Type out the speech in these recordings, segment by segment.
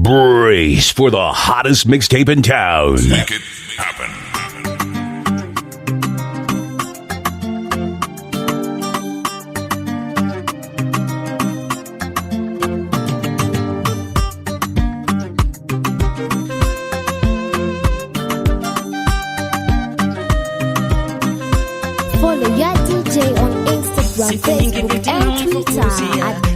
Brace for the hottest mixtape in town. Make it happen. Follow your DJ on Instagram, Facebook, and Twitter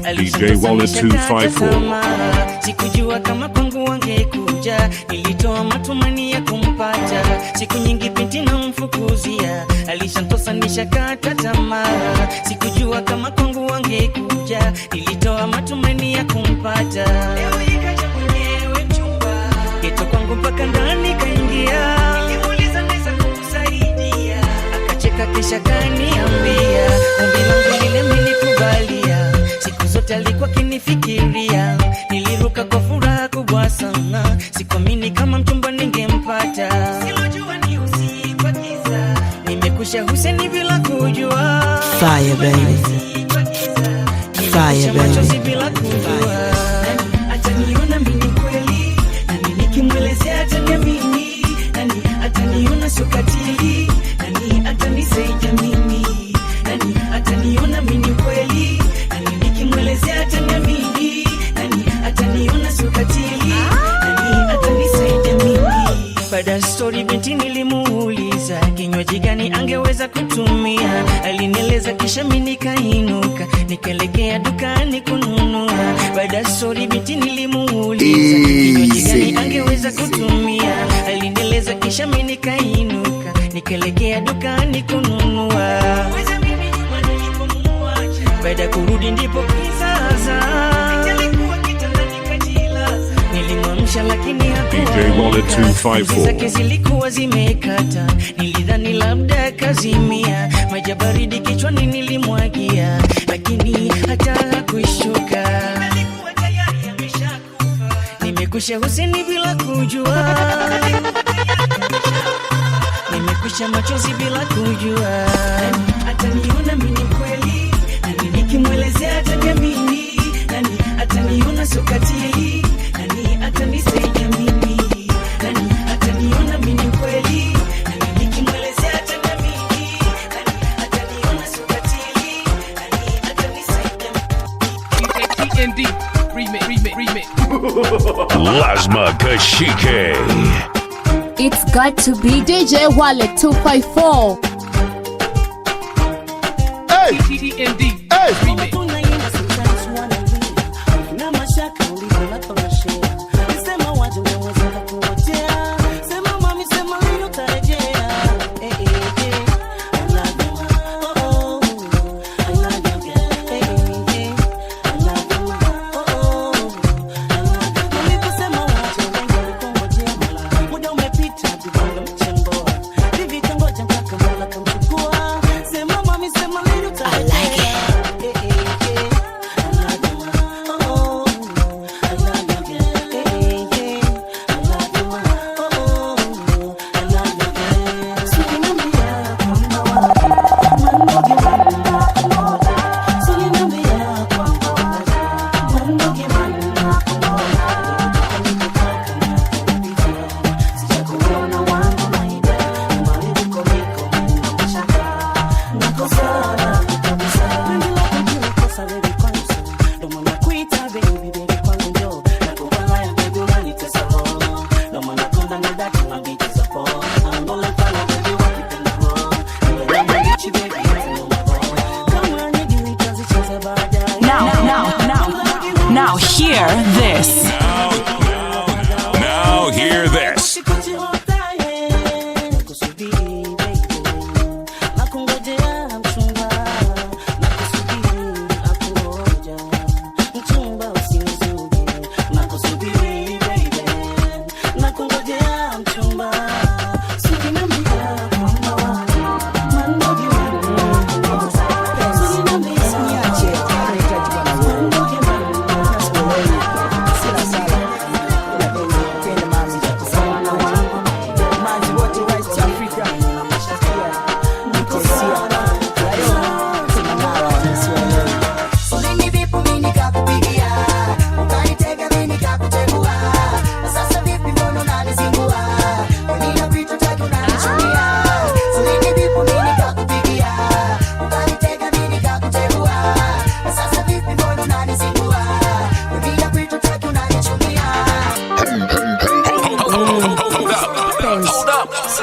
at DJ Wallet 254. Sikujua kama kwangu wangekuja, nilitoa matumani ya kumpata. Siku nyingi binti namfukuzia, alishantosa nishakata tamaa. Sikujua kama kwangu wangekuja, nilitoa matumani ya kumpata. Leo ikaja mwenyewe mchumba, geto kwangu mpaka ndani kaingia. Nilimuuliza naweza kukusaidia, akacheka kisha kaniambia, ombi langu lile amenikubalia. Siku zote alikuwa akinifikiria, niliruka kwa furaha kubwa sana, sikuamini kama mchumba ningempata. Silojua ni usiku wa giza, nimekusha Huseni bila kujua. Fire, baby. Fire, Nimekusha machozi baby. bila kujua. Nani ataniona mimi kweli? Nani nikimwelezea ataniamini? Nani ataniona sio katili? Nani atanisaidia mimi? Nani ataniona mimi kweli? Nani nikimwelezea ataniamini? Nani ataniona sio katili? Nani atanisaidia mimi? Baada ya story binti nilimuuliza kinywaji gani angeweza kutumia, alinieleza kisha mimi nikainuka nikaelekea dukani kununua. Baada ya story binti nilimuuliza kinywaji gani angeweza kutumia, alinieleza kisha mimi nikainuka nikaelekea dukani kununua. Weza mimi nyuma nilipomuacha, baada ya kurudi ndipo kizaza alikuwa kitandani kajilaza, nilimwamsha lakini DJ Wallet hakuamka. 254. Zake zilikuwa zimekata, nilidhani labda kazimia. Maji ya baridi kichwani nilimwagia, lakini hata hakuishuka. Alikuwa tayari ameshakufa. Nimekusha Huseni bila kujua, nimekusha machozi bila kujua. Nani ataniona mimi kweli? Nani nikimwelezea ataniamini? Nani ataniona sio katili? Nani atanisaidia mimi? Nani ataniona mimi kweli? Nani nikimwelezea ataniamini? Nani ataniona sio katili? Nani atanisaidia TND remix, remix, remix. Lazma Kashike. It's got to be DJ Wallet 254. TND remix. Tunaimba sometimes wanalia na mashaka ulivyonatonashea nisema waje ungeweza kukuotea sema mami sema lini utarejea. Eh, eh, eh. I love you, oh, oh. I love you, girl. Eh, eh, eh. I love you, oh, oh. I love you. Uliposema waje wengi walikungojea mala muda umepita vidonge mchemboa hivi tangoja mpaka Mola kamchukua sema mami sema lini utarejea. Eh, eh, eh.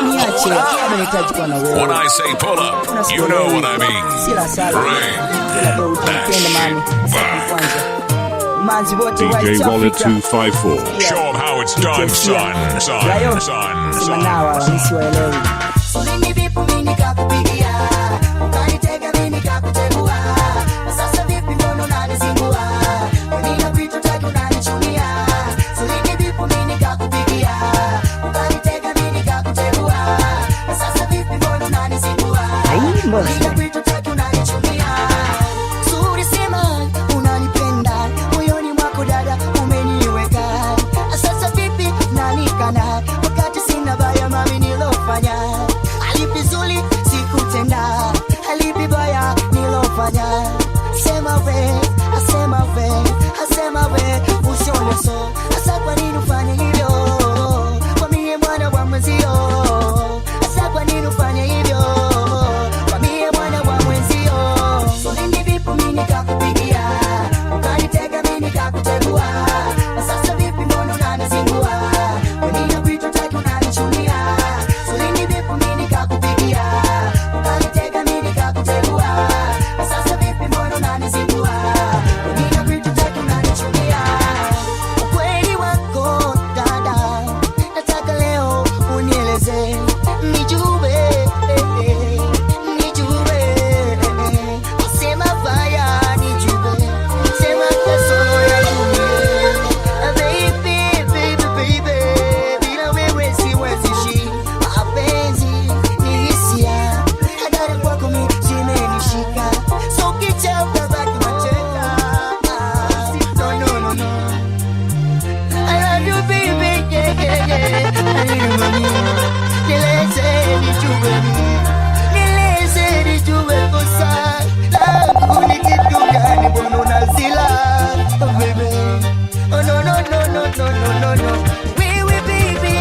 Niache, bado nahitaji kuwa na wewe. When I say pull up, you know what I mean. Sila sala. Bring Ila bro, utanipenda mami. back. Kwanza. Manzi wote wa DJ East Wallet Africa. 254. Show 'em how it's done, son. Rayo, Son, son, sema son. nao hawa, mimi siwaelewi. Ulini vipi mimi nikakupigia, ukanitega mimi nikakutegua. Na sasa vipi mbona unanizingua? Wewe vitu taki unanichunia. Ulini vipi mimi nikakupigia, ukanitega mimi nikakutegua. Na sasa vipi mbona unanizingua? Ai, mbona? Wewe vitu taki unanichunia. Suri sema unanipenda, moyoni mwako dada umeniweka. Sasa vipi nanikana, wakati sina baya mami nilofanya. Alipi zuri sikutenda, alipi baya nilofanya. Sema we, asema we, asema we, usione so. Asa kwa nini ufanye hivyo? Kwa mie mwana wa mwenzio. Asa kwa nini ufanye hivyo? Kwa mie mwana wa mwenzio. Solini vipi mimi nikakupigia, ukanitega mimi nikakutegua. Na sasa vipi mbona unanizingua? Wewe vitu taki unanichunia. Solini vipi mimi nikakupigia, ukanitega mimi nikakutegua. Na sasa vipi mbona unanizingua? Wewe vitu taki unanichunia. Ukweli wako dada, nataka leo unieleze, nijue, nijue, sema baya nijue, sema kasoro ya dunia. Baby, baby, baby, bila wewe siwezi ishi. Mapenzi ni hisia, hadhara kwako mimi zimenishika, so kicha utabaki mateka. No, no, no, no. I love you baby, yeah, yeah, yeah. I need money. Nieleze nijue mimi. Nieleze nijue kosa langu ni kitu gani, mbona unazila baby? Oh no no no no no no no no. Wewe baby.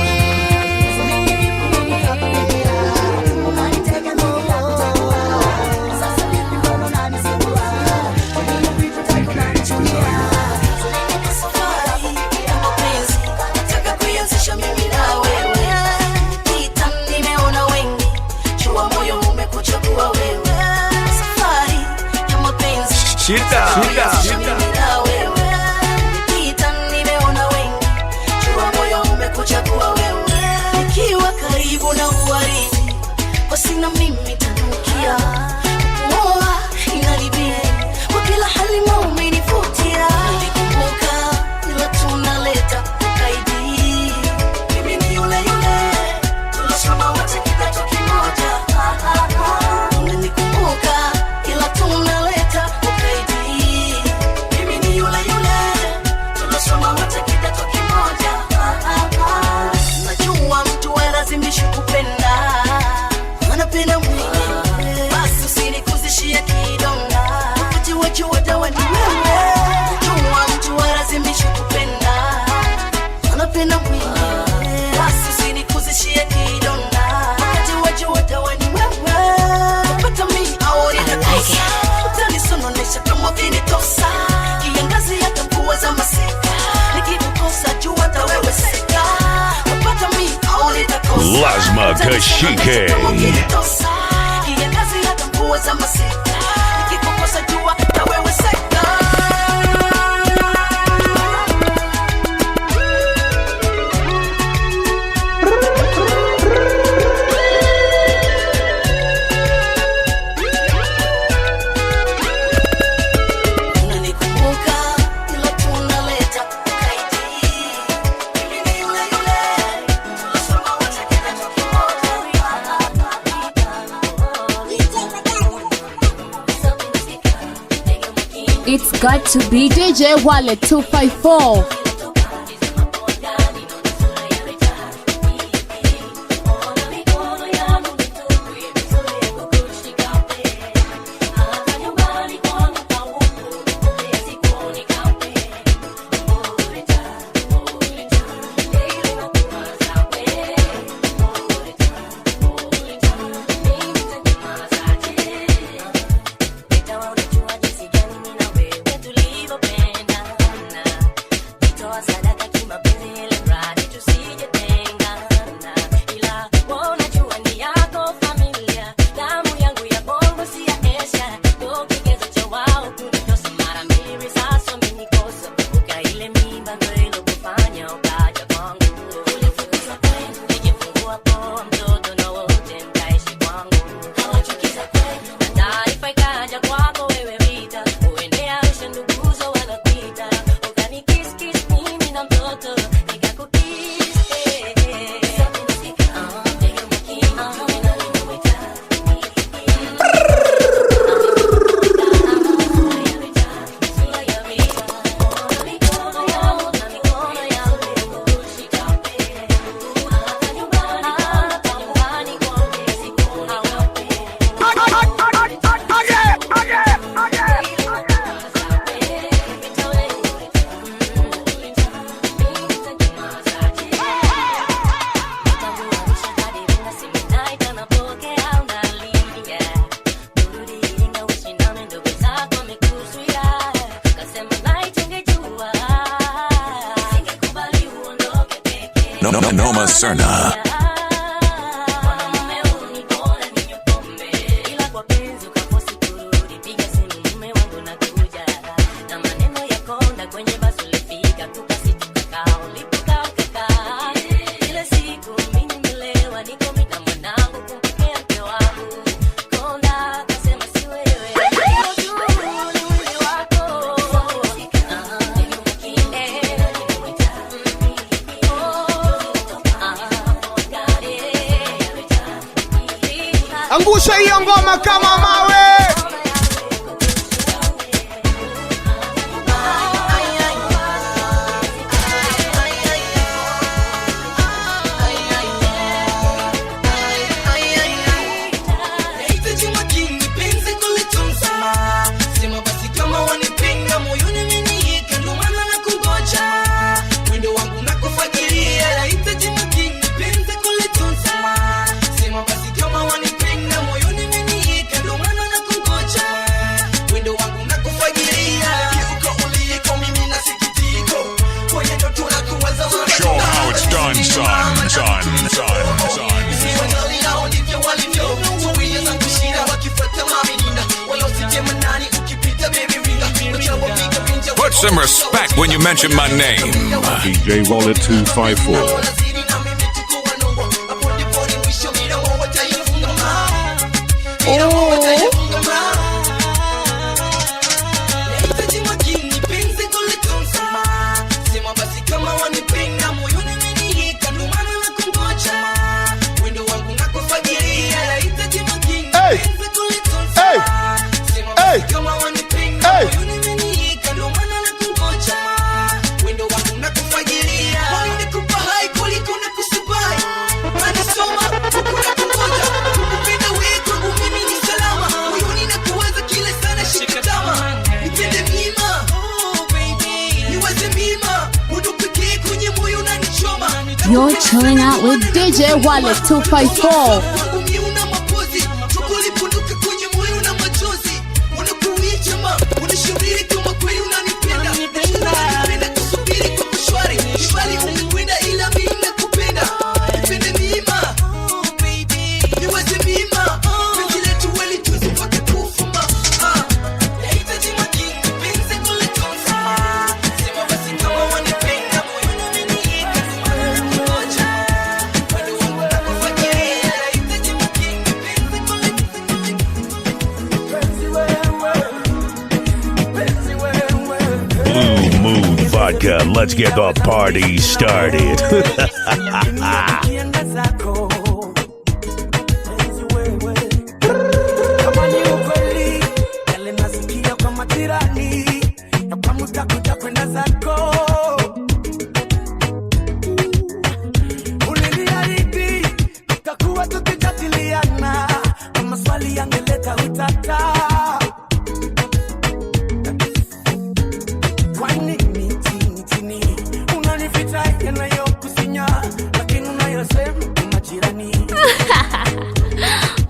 Nataka kuianzisha mimi na wewe. Kita nimeona wengi, jua moyo umekuchagua wewe. Safari ya mapenzi. Shida, shida, Kuianzisha mimi na wewe. Kita nimeona wengi, jua moyo umekuchagua wewe. Nikiwa karibu na uwaridi, basi na mimi tanukia. Kuoa inanibidi, kwa kila hali maumenivutia. Nikikumbuka ila tunaleta ukaidi. Mimi ni yule yule, tulisoma wote kidato kimoja. Ah, ah, ah. Unanikumbuka ila tunaleta ukaidi. Mimi ni yule yule, tulisoma wote kidato kimoja. Ah, ah, ah. Najua mtu halazimishi kupenda, anapenda mwenyewe. Basi usinikuzishie kidonda, wakati wa jua dawa ni wewe. Najua mtu halazimishi kupenda, anapenda mwenyewe. Basi usinikuzishie kidonda, wakati wa jua dawa ni wewe. Napata mimi au nitakosa, utanisononesha kama ukinitosa. Kiangazi hata mvua za masika, nikikukosa jua hata wewe seka. Napata mimi au nitakosa, Lazma Kashike. kama ukinitosa. Kiangazi hata mvua za masika, nikikukosa jua hata wewe seka. Unanikumbuka ila tunaleta ukaidi. Mimi ni yule yule, tulisoma wote kidato kimoja. It's got to be DJ Wallet 254. Sadaka kimapenzi ili mradi tusije tengana, ila wewe No, no, Noma Serna. Angusha hiyo ngoma kama mawe. Nahitaji makini, penzi kulitunza. Sema basi kama wanipenda, moyoni umeniweka, ndo maana nakungoja. Mwendo wangu nakufuatilia. Nahitaji makini, penzi kulitunza. Sema basi kama wanipenda, moyoni umeniweka, ndo maana nakungoja. Mwendo wangu nakufuatilia. Geuka uliko, mimi nasikitiko. Kwenye ndoto nakuwaza wewe. Show 'em how it's done, son, son, son, son. Usiwajali nao ndivyo walivyo. Zuia zangu shida wakifuata mami nina. Wala usije manani ukipita baby ringa. Wacha wapiga pinja. Put some respect when you mention my name. DJ Wallet 254. Nahitaji makini, penzi kulitunza. Sema basi kama wanipenda, moyoni umeniweka, ndo maana nakungoja. Mwendo wangu nakufagilia. Nahitaji makini, penzi kulitunza. Sema basi kama wanipenda, moyoni umeniweka, ndo maana nakungoja. Mwendo wangu nakufagilia. Moyo nikupa hai kuliko nakusubai. Nanisoma, huku nakungoja. Kukupenda wewe kwangu mimi ni salama. Moyoni nakuwaza kila sana, shika tama. Nipende mima, niwaze mima. Muda pekee kwenye moyo unanichoma. You're chilling out with DJ Wallet 254. Kwangu mimi una mapozi. Tukulipunduka kwenye moyo na machozi. Unakuicha ma, unasubiri kama kweli unanipenda. Unanipenda kusubiri kwa kushwari. Ni mbali umekwenda ila mimi nakupenda. Nipende mima, niwaze mima. Penzi letu welitunze mpaka kufa. Nahitaji makini, penzi kulitunza. Sema basi kama wanipenda, moyoni umeniweka, ndo maana nakungoja. Mwendo wangu nakufuatilia. Nahitaji makini, penzi Blue Moon Vodka. Let's get the party started. Ukienda zako penzi wewe, kama ni ukweli yale nasikia kwa majirani na kwa mutakuja kwenda zako. Uliniahidi tutakuwa tukijadiliana kwa maswali yangeleta utata. Kwa nini chini chini unanificha yanayokusinya, lakini unayosema kwa majirani?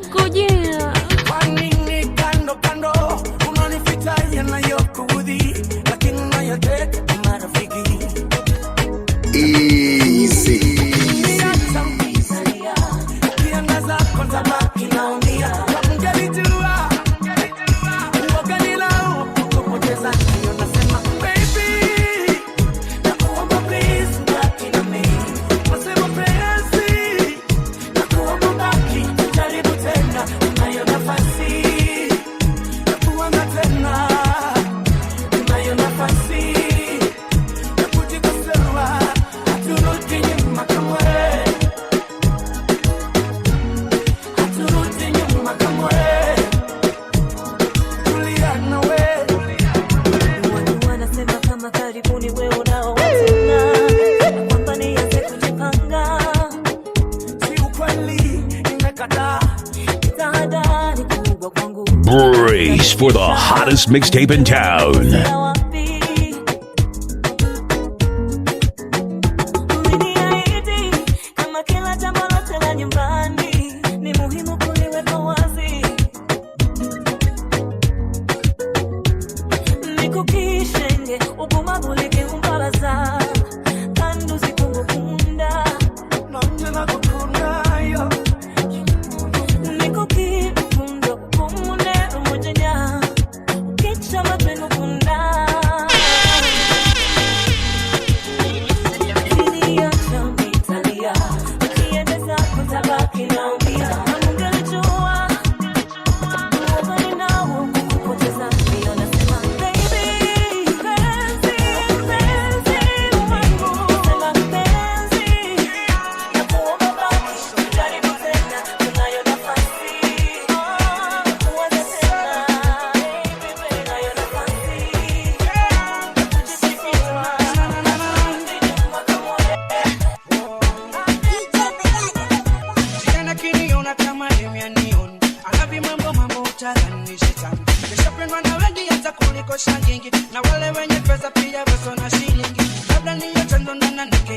Ngojea. Kwa nini kando kando unanificha yanayokuudhi, lakini unayoteta kwa marafiki? Easy. Ukienda zako nitabaki naumia. Kama ungelijua, uoga kupoteza ndio nasema, baby, nakuomba please ubaki na mimi. Nasema penzi, nakuomba ubaki, tujaribu tena, unayo nafasi ya kuanza tena, unayo nafasi ya kujikosoa, haturudi nyuma kamwe. Haturudi nyuma kamwe. Tulia nawe. Watu wanasema kama karibuni wewe unaoa tena, na kwamba nianze kujipanga. Si ukweli, nimekataa. Tahadhari kubwa kwangu. Brace for the hottest mixtape in town. Wapi? Uliniahidi kama kila jambo lote la nyumbani ni muhimu kuliweka wazi. Nikukishenge ugumagulike umbabaza kandi uzikungukunda.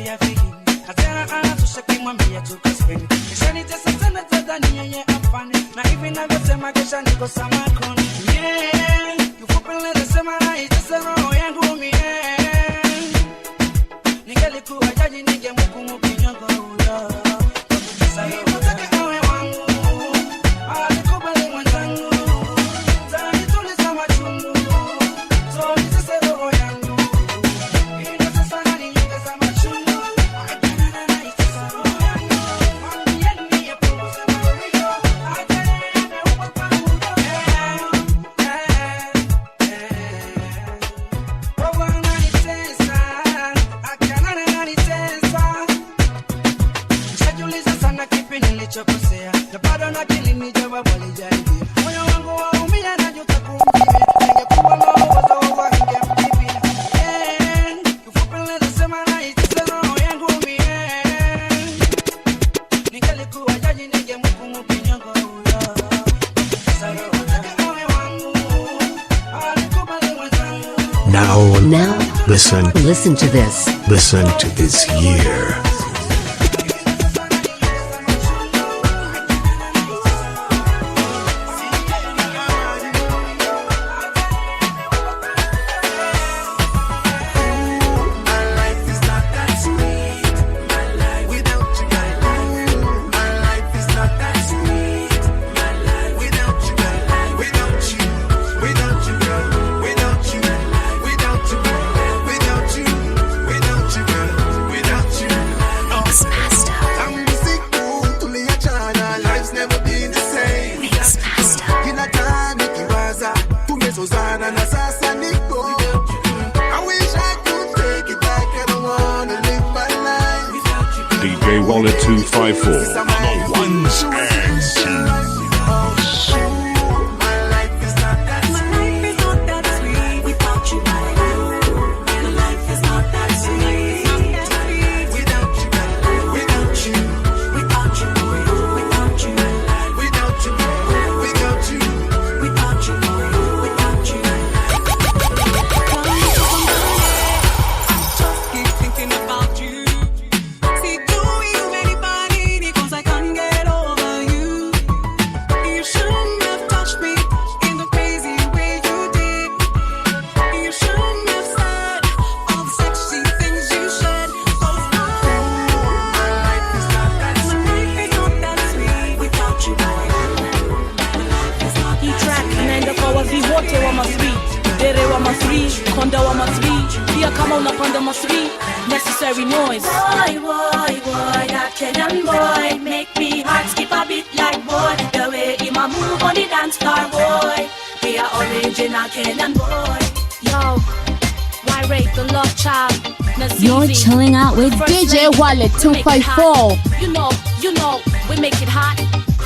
yake ya vihini. Na tena anatosha kimwambia tukaspeni. Kisha nitesa sana tadhani yeye afani. Na hivi navyosema kesha niko samakoni. Yeah, kifupi naweza sema naitesa roho yangu mie. Ningelikuwa jaji ningemhukumu kinyongo huyo. Nataka awe wangu, alikubali mwenzangu. Tanituliza machungu, so nitese roho yangu. Inatesa na ninyongeza machungu. Achana na itesa roho yangu. Mwambieni apunguze mario. Achana na upa muda. Roho ananitesa, achana na ananitesa. Nishajiuliza sana kipi nilichokosea, na bado na akili ni jawabu halijaingia. Moyo wangu waumia, najuta kumjibia. Ningekuwa na uwezo wa ningemjibia. Yeah, kifupi naweza sema naitesa roho yangu mie. Ningelikuwa jaji ningemhukumu kinyongo huyo. Sasa roho nataka awe wangu, alikubali mwenzangu. Now, Now, listen, listen to this. listen to this year. My life is not that sweet. My life without you, my life. My life is not that sweet. My life without you, my life. Without you, without you, girl. Without you, without you, girl. Without you, without you, girl. Without you. Mixmaster. Tangu siku tuliachana, life's never been the same. Mixmaster. Kila time nikiwaza tumezozana na sasa niko. I wish I could take it back. I don't wanna live my life. DJ Wallet 254. On the ones and twos. My life is not that My life is not that sweet without you, my My life is not that sweet. Without you, without you, Without you, without you, without you, without you. without you, without you. Just keep thinking about you. See, do you anybody? 'Cause I can't get over you. You shouldn't have touched me in the crazy way you did. You shouldn't have said all the sexy things you said. Oh, My life is not that my life is not that sweet without you, boy. My life is not Hii that track sweet. inaenda kwa wazee wote wa ma3, dere wa ma3, konda wa ma3, pia kama unapanda ma3, necessary noise. Boy, boy, boy, that Kenyan boy make me heart skip a beat like boy. The way him a move on the dance floor, boy. He a original Kenyan boy. Yo, why rate the love child? Nazizi. You're chilling out with First DJ lady, Wallet we make it hot. 254. You know, we make it hot.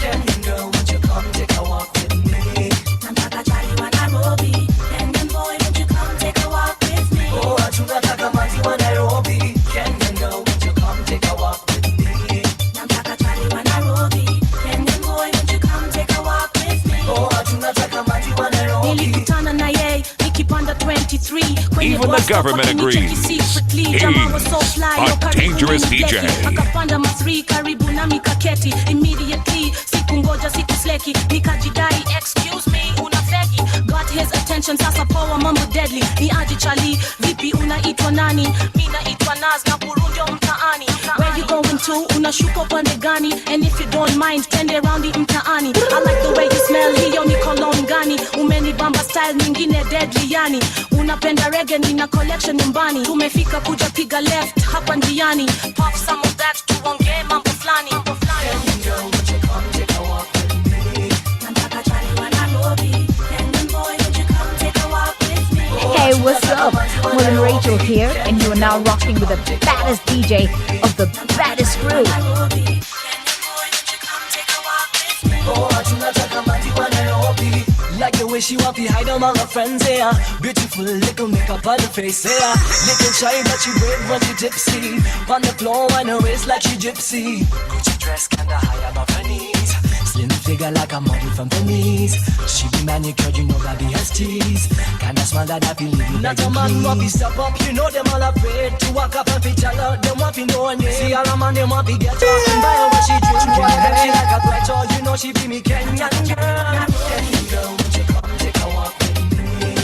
Kenyan girl, won't you come take a walk with me? Nataka chali wa Nairobi. Kenyan boy, won't you come take a walk with me? Oh, tunataka manzi wa Nairobi. Kenyan girl, won't you come take a walk with me? Nataka chali wa Nairobi. Kenyan boy, won't you come take a walk with me? Oh, tunataka manzi wa Nairobi. Nilikutana na yeye nikipanda 23 kwenye Even the bus stop government akinicheki agrees. secretly. Jamaa was so fly, He's yo, a karibu dangerous nami DJ. deki. Akapanda ma3 karibu nami kaketi immediately, sikungoja sikusleki, nikajidai excuse me una fegi. Got his attention, sasa poa mambo deadly. Ni aje chali, vipi unaitwa nani? Mi naitwa Naz na kurundio mtaani. Where you going to? Unashuka upande gani? And if you don't mind, twende roundi mtaani. I like the way you smell, hiyo ni cologne gani? Umenibamba style nyingine deadly yani. Unapenda reggae, nina collection nyumbani. Tumefika kuja piga left hapa njiani. Pop some of that tuongee mambo fulani. Kenyan girl, won't you come take a walk with me? Nataka chali wa Nairobi. Kenyan boy, won't you come take a walk with me? Hey, what's up? William Rachel here, and you are now rocking with the baddest DJ of the baddest crew. Nairobi. Kenyan boy, won't you come take a walk with me? Oh, tunataka manzi wa Nairobi. Like the way she want to hide among her friends, yeah. Beautiful little makeup on her face, yeah. Little shy but she brave when she tipsy. On the floor and her waist like she gypsy. Gucci dress kinda high above her knees. Slim Figure like a model from Venice. She be manicured, you know that be her steez. Kinda smile that I feel leave you. Not a man want be step up, you know them all afraid to walk up and fi tell her. Them want fi know her name. See all a man them want fi get her and buy her what she drink. Yeah, she like a sweater, you know she be me Kenyan girl. Kenyan girl, won't you come take a walk with me?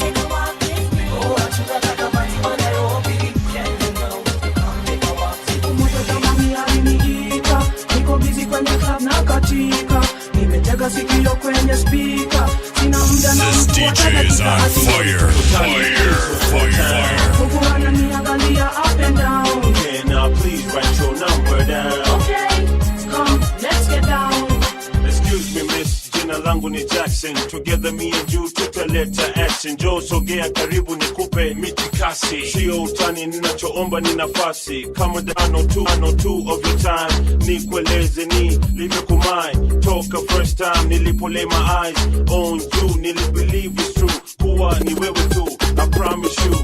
Oh, I treat her like a man from Nairobi. Kenyan girl, won't you come take a walk with me? Moja zamani aliniita, niko busy kwenye club na katika, nimetega sikio kwenye speaker, sina muda na This mtu DJ is atakatika on ati fire. Fire. Fire. huku ananiangalia up and down. Can I please write your number down? Okay, come, let's get down. Excuse me miss, jina langu ni Jackson. Together me and you tutaleta action. Njoo sogea karibu nikupe mitikasi. Sio utani, ninachoomba ni nafasi. Kama dano two, ano two of your time. Nikueleze nilivyokumai. Toka first time nilipo lay my eyes on you, nilibelieve it's true. Kuwa ni wewe tu, I promise you.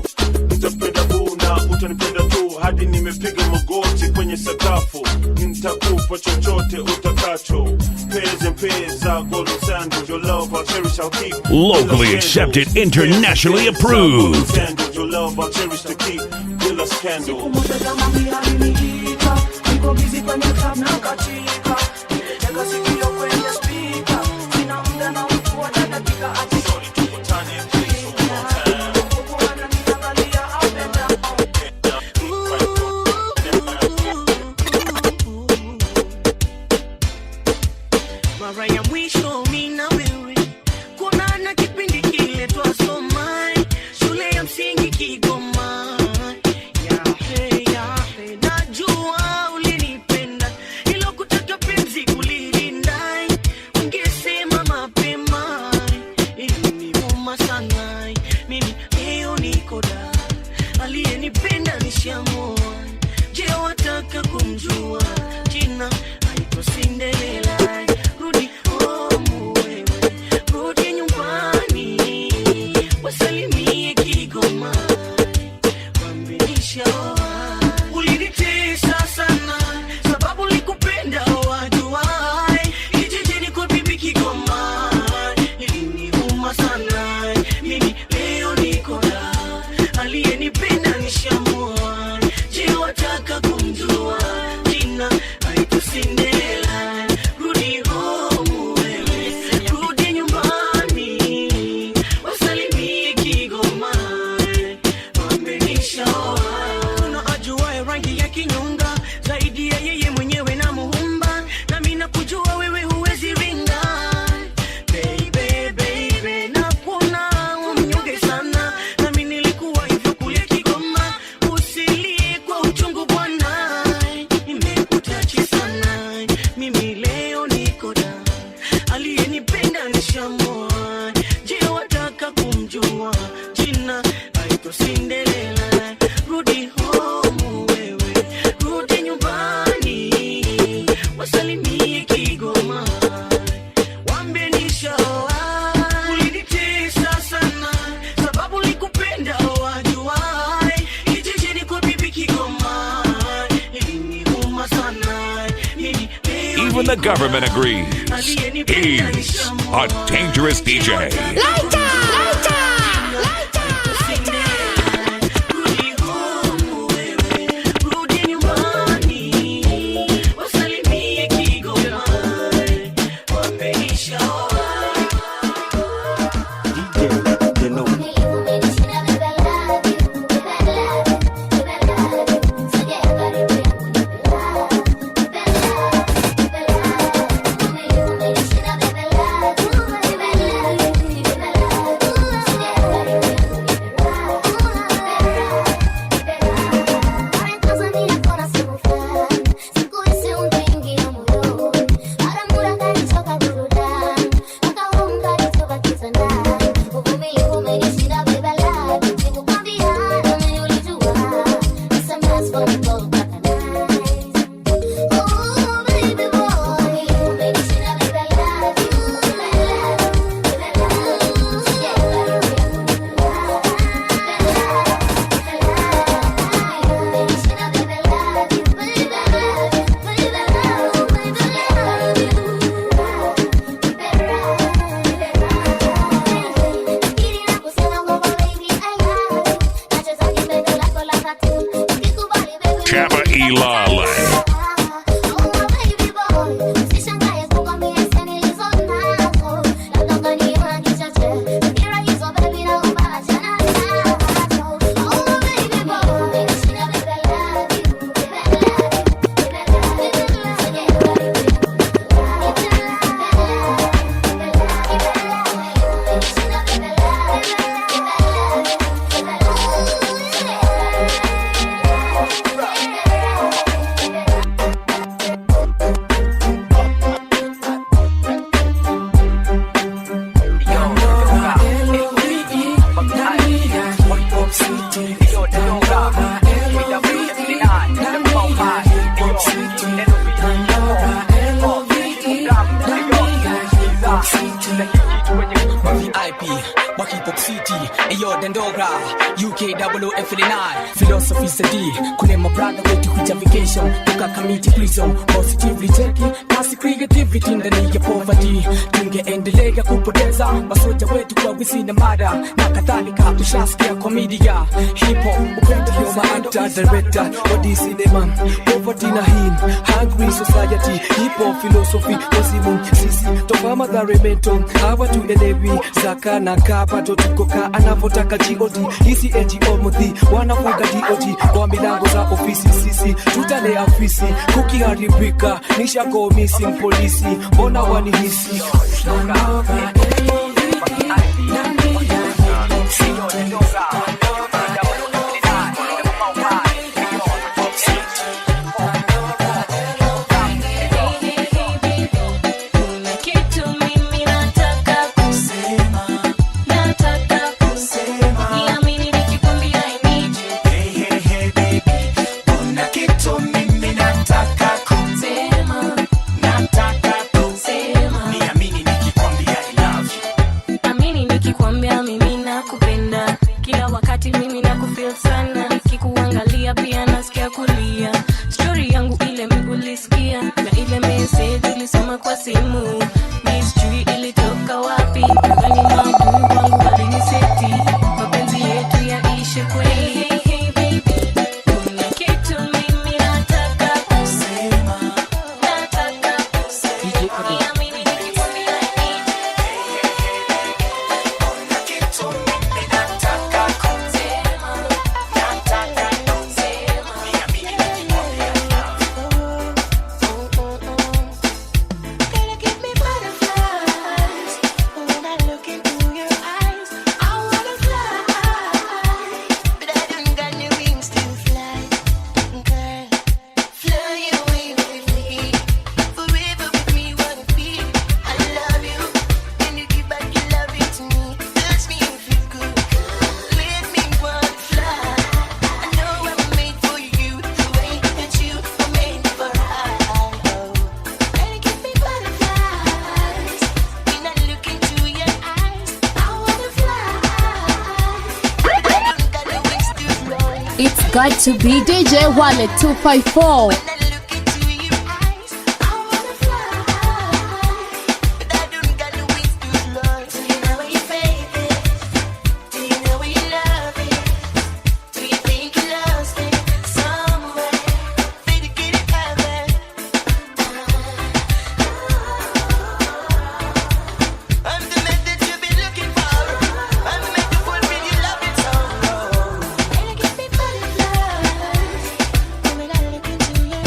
Nitapenda boo na utanipenda tu hadi nimepiga magoti kwenye sakafu. Nitakupa chochote utakacho. Pairs and pairs of golden sandals. Your love I'll cherish, I'll keep. Locally accepted, internationally approved. Sandals, your love I'll cherish to keep. Bila scandal. Moja zamani aliniita, niko busy kwenye club na katika, nimetega sikio kwenye speaker, sina muda na mtu atakatika ati huku ananiangalia up and down. Mara ya mwisho mi na wewe kuonana kipindi kile twasoma shule ya msingi Kigoma. Yahe, yahe, najua ulinipenda, ilo kutaka penzi kulilinda, ungesema mapema, iliniuma sana. Mimi leo niko da, aliyenipenda nishamoa. Je, wataka kumjua jina? Aitwa Cinderella. Rudi home wewe, rudi nyumbani, wasalimie Kigoma, mwambie nishaoa. Ulinitesa sana sababu likupenda wajuai, kijijini kwa bibi Kigoma, iliniuma sana. Mimi leo niko da, aliyenipenda nishamoa. Je, wataka kumjua jina? Aitwa Cinderella. Rudi home wewe, rudi nyumbani, wasalimie Kigoma, mwambie nishaoa. Kuna ajuaye rangi ya kinyonga zaidi ya yeye mwenyewe na Muumba, nami nakujua wewe huwezi ringa. Baby, baby, nakuona mnyonge sana, nami nilikuwa hivyo kule Kigoma. Usilie kwa uchungu bwana, nimekutachi sana. Mimi leo niko da, aliyenipenda nishamoa. Je, wataka kumjua jina? Aitwa Cinderella. Rudi home wewe, rudi nyumbani, wasalimie Kigoma, wambie nishaoa. Ulinitesa sana sababu likupenda wajuai, kijijini kwa bibi Kigoma, iliniuma sana. Mimi leo Even the government agrees. He's a dangerous DJ. Lighter! Lighter! Rudi nyumbani, wasalimie Kigoma, wambie nishaoa. Baby. Chapa Ilale. VIP, Waki Pop City, Ayo Dandora, UK 00F9, Philosophy CD, kune mabrother wetu kuja vacation, toka Kamiti prison, positively cheki, kasi creativity ndani ya poverty, tungeendelea kupoteza masoja wetu kwa wizi na mada na kadhalika, tushasikia kwa media, hip hop, upendo Yo, my actor, director, body cinema, poverty na him, hungry society, hip hop philosophy, wazimu, sisi, toka madhare mental, hawatuelewi, zaka na kapa, totukoka, anavotaka GOD, hizi NGO mudhi, wanafuga DOT, kwa milango za ofisi, sisi, tutale afisi, kukiharibika, nishako missing polisi, mbona wanihisi? Kuna kitu mimi nataka kusema, nataka kusema. Niamini nikikwambia I need you. Hey, hey, hey, baby. Kuna kitu mimi nataka kusema, nataka kusema. Niamini nikikwambia I love you. Amini nikikwambia mimi nakupenda, kila wakati mimi nakufeel sana, nikikuangalia pia nasikia kulia. Story yangu ile mi ulisikia, na ile message ulisoma kwa simu, mi sijui ilitoka wapi. Nadhani maadui wangu waliniseti, mapenzi yetu yaishe kweli. Hey, hey, baby, kuna kitu mimi nataka kusema, nataka kusema. Niamini nikikwambia I need you. Give me butterflies when I look into your eyes. I wanna fly, but I don't got no wings to fly. Girl, fly away with me, forever with me. Wanna be? I love you, and you give back your love to me. Touch me and feel good. Let me wanna fly. I know I'm made for you, the way that you were made for I. And you give me butterflies when I look into your eyes. I wanna fly, but I don't got no wings to fly. It's got to be DJ Wallet 254. Do you know where your faith is? Do you know where your love is? Do you think you lost it somewhere? Baby, get it out there. I'm the man that you've been looking for. I'm the man to fulfill your love and soul. And you give me butterflies when I look into your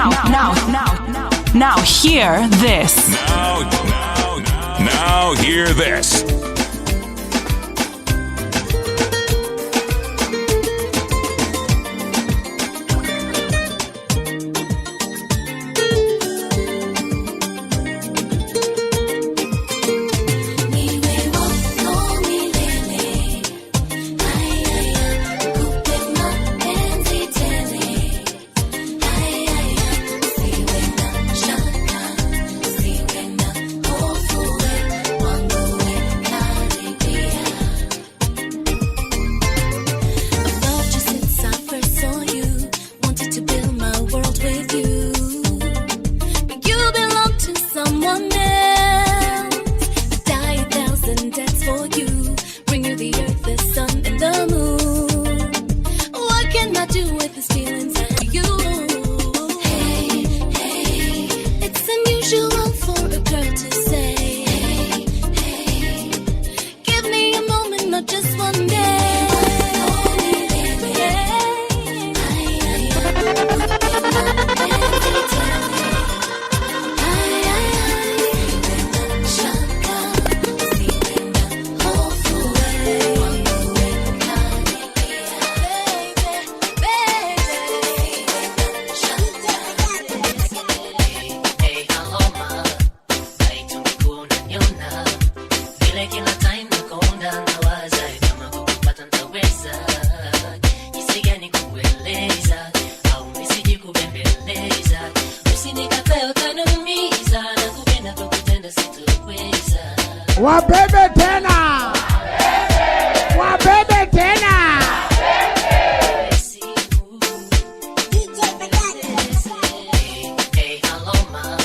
Now hear this. Now hear this. Loved you since I first saw you. Wanted to build my world with you. But you belong to someone else. I'd die 1,000 deaths for you. Bring you the earth, the sun, and the moon. What can I do with these feelings I have for you? Hey, hey, it's unusual for a girl to say. Hey, hey, give me a moment, not just one day. Hey, hello ma, haitungekuwa unaniona vile kila time nakuona, nawaza kama kukupata nitaweza, jinsi gani kukueleza au nisiji kubembeleza, usinikatae utaniumiza, nakupenda kwa kutenda sitoweza. Wabebe tena, wabebe tena. Hey, hello ma,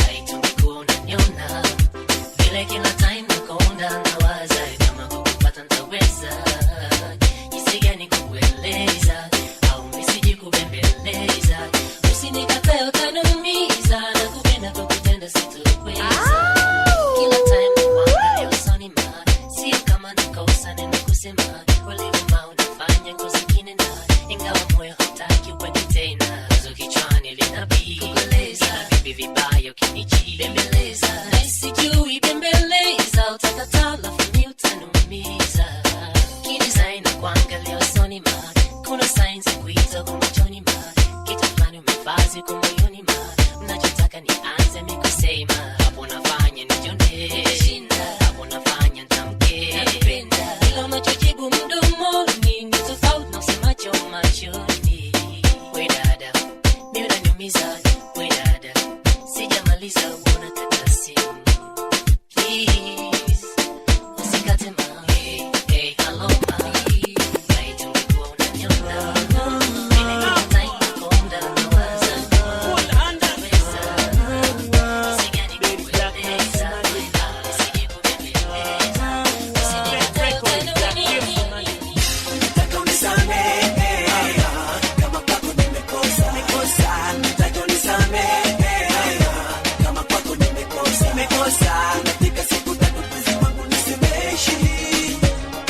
haitungekuwa unaniona vile kila time nakuona, nawaza kama kukupata nitaweza, jinsi gani kukueleza au nisiji kubembeleza, usinikatae utaniumiza, nakupenda kwa kutenda sitoweza. Kila time nakuangalia usoni ma, sio kama nakosa neno kusema, ulivuma unafanya ngozi kinena, ingawa moyo hautaki uende tena, wazo kichwani linabii kukueleza, vipi vibaya ukinichi bembeleza, na sijui bembeleza, utakataa alafu ni utaniumiza. Kidesign na kuangalia usoni ma, kuna signs za kuita kwa machoni ma, kitu fulani umevaa kwa moyoni ma, mnachotaka nianze mi kusema, hapo nafanya nijione shinda, hapo nafanya nitamke nakupenda, ila unachojibu mdomoni ni tofauti na usemacho machoni. We dada, mimi unaniumiza, we dada, sijamaliza unakata simu, please usikate ma. Hey, hey, hello ma, haitungekuwa unaniona vile kila time nakuona, nawaza Nataka unisamehe kama kwako nimekosa, nimekosa. Nataka unisamehe kama kwako nimekosa, nimekosa. Nafika siku tatu mpenzi wangu nisemeshi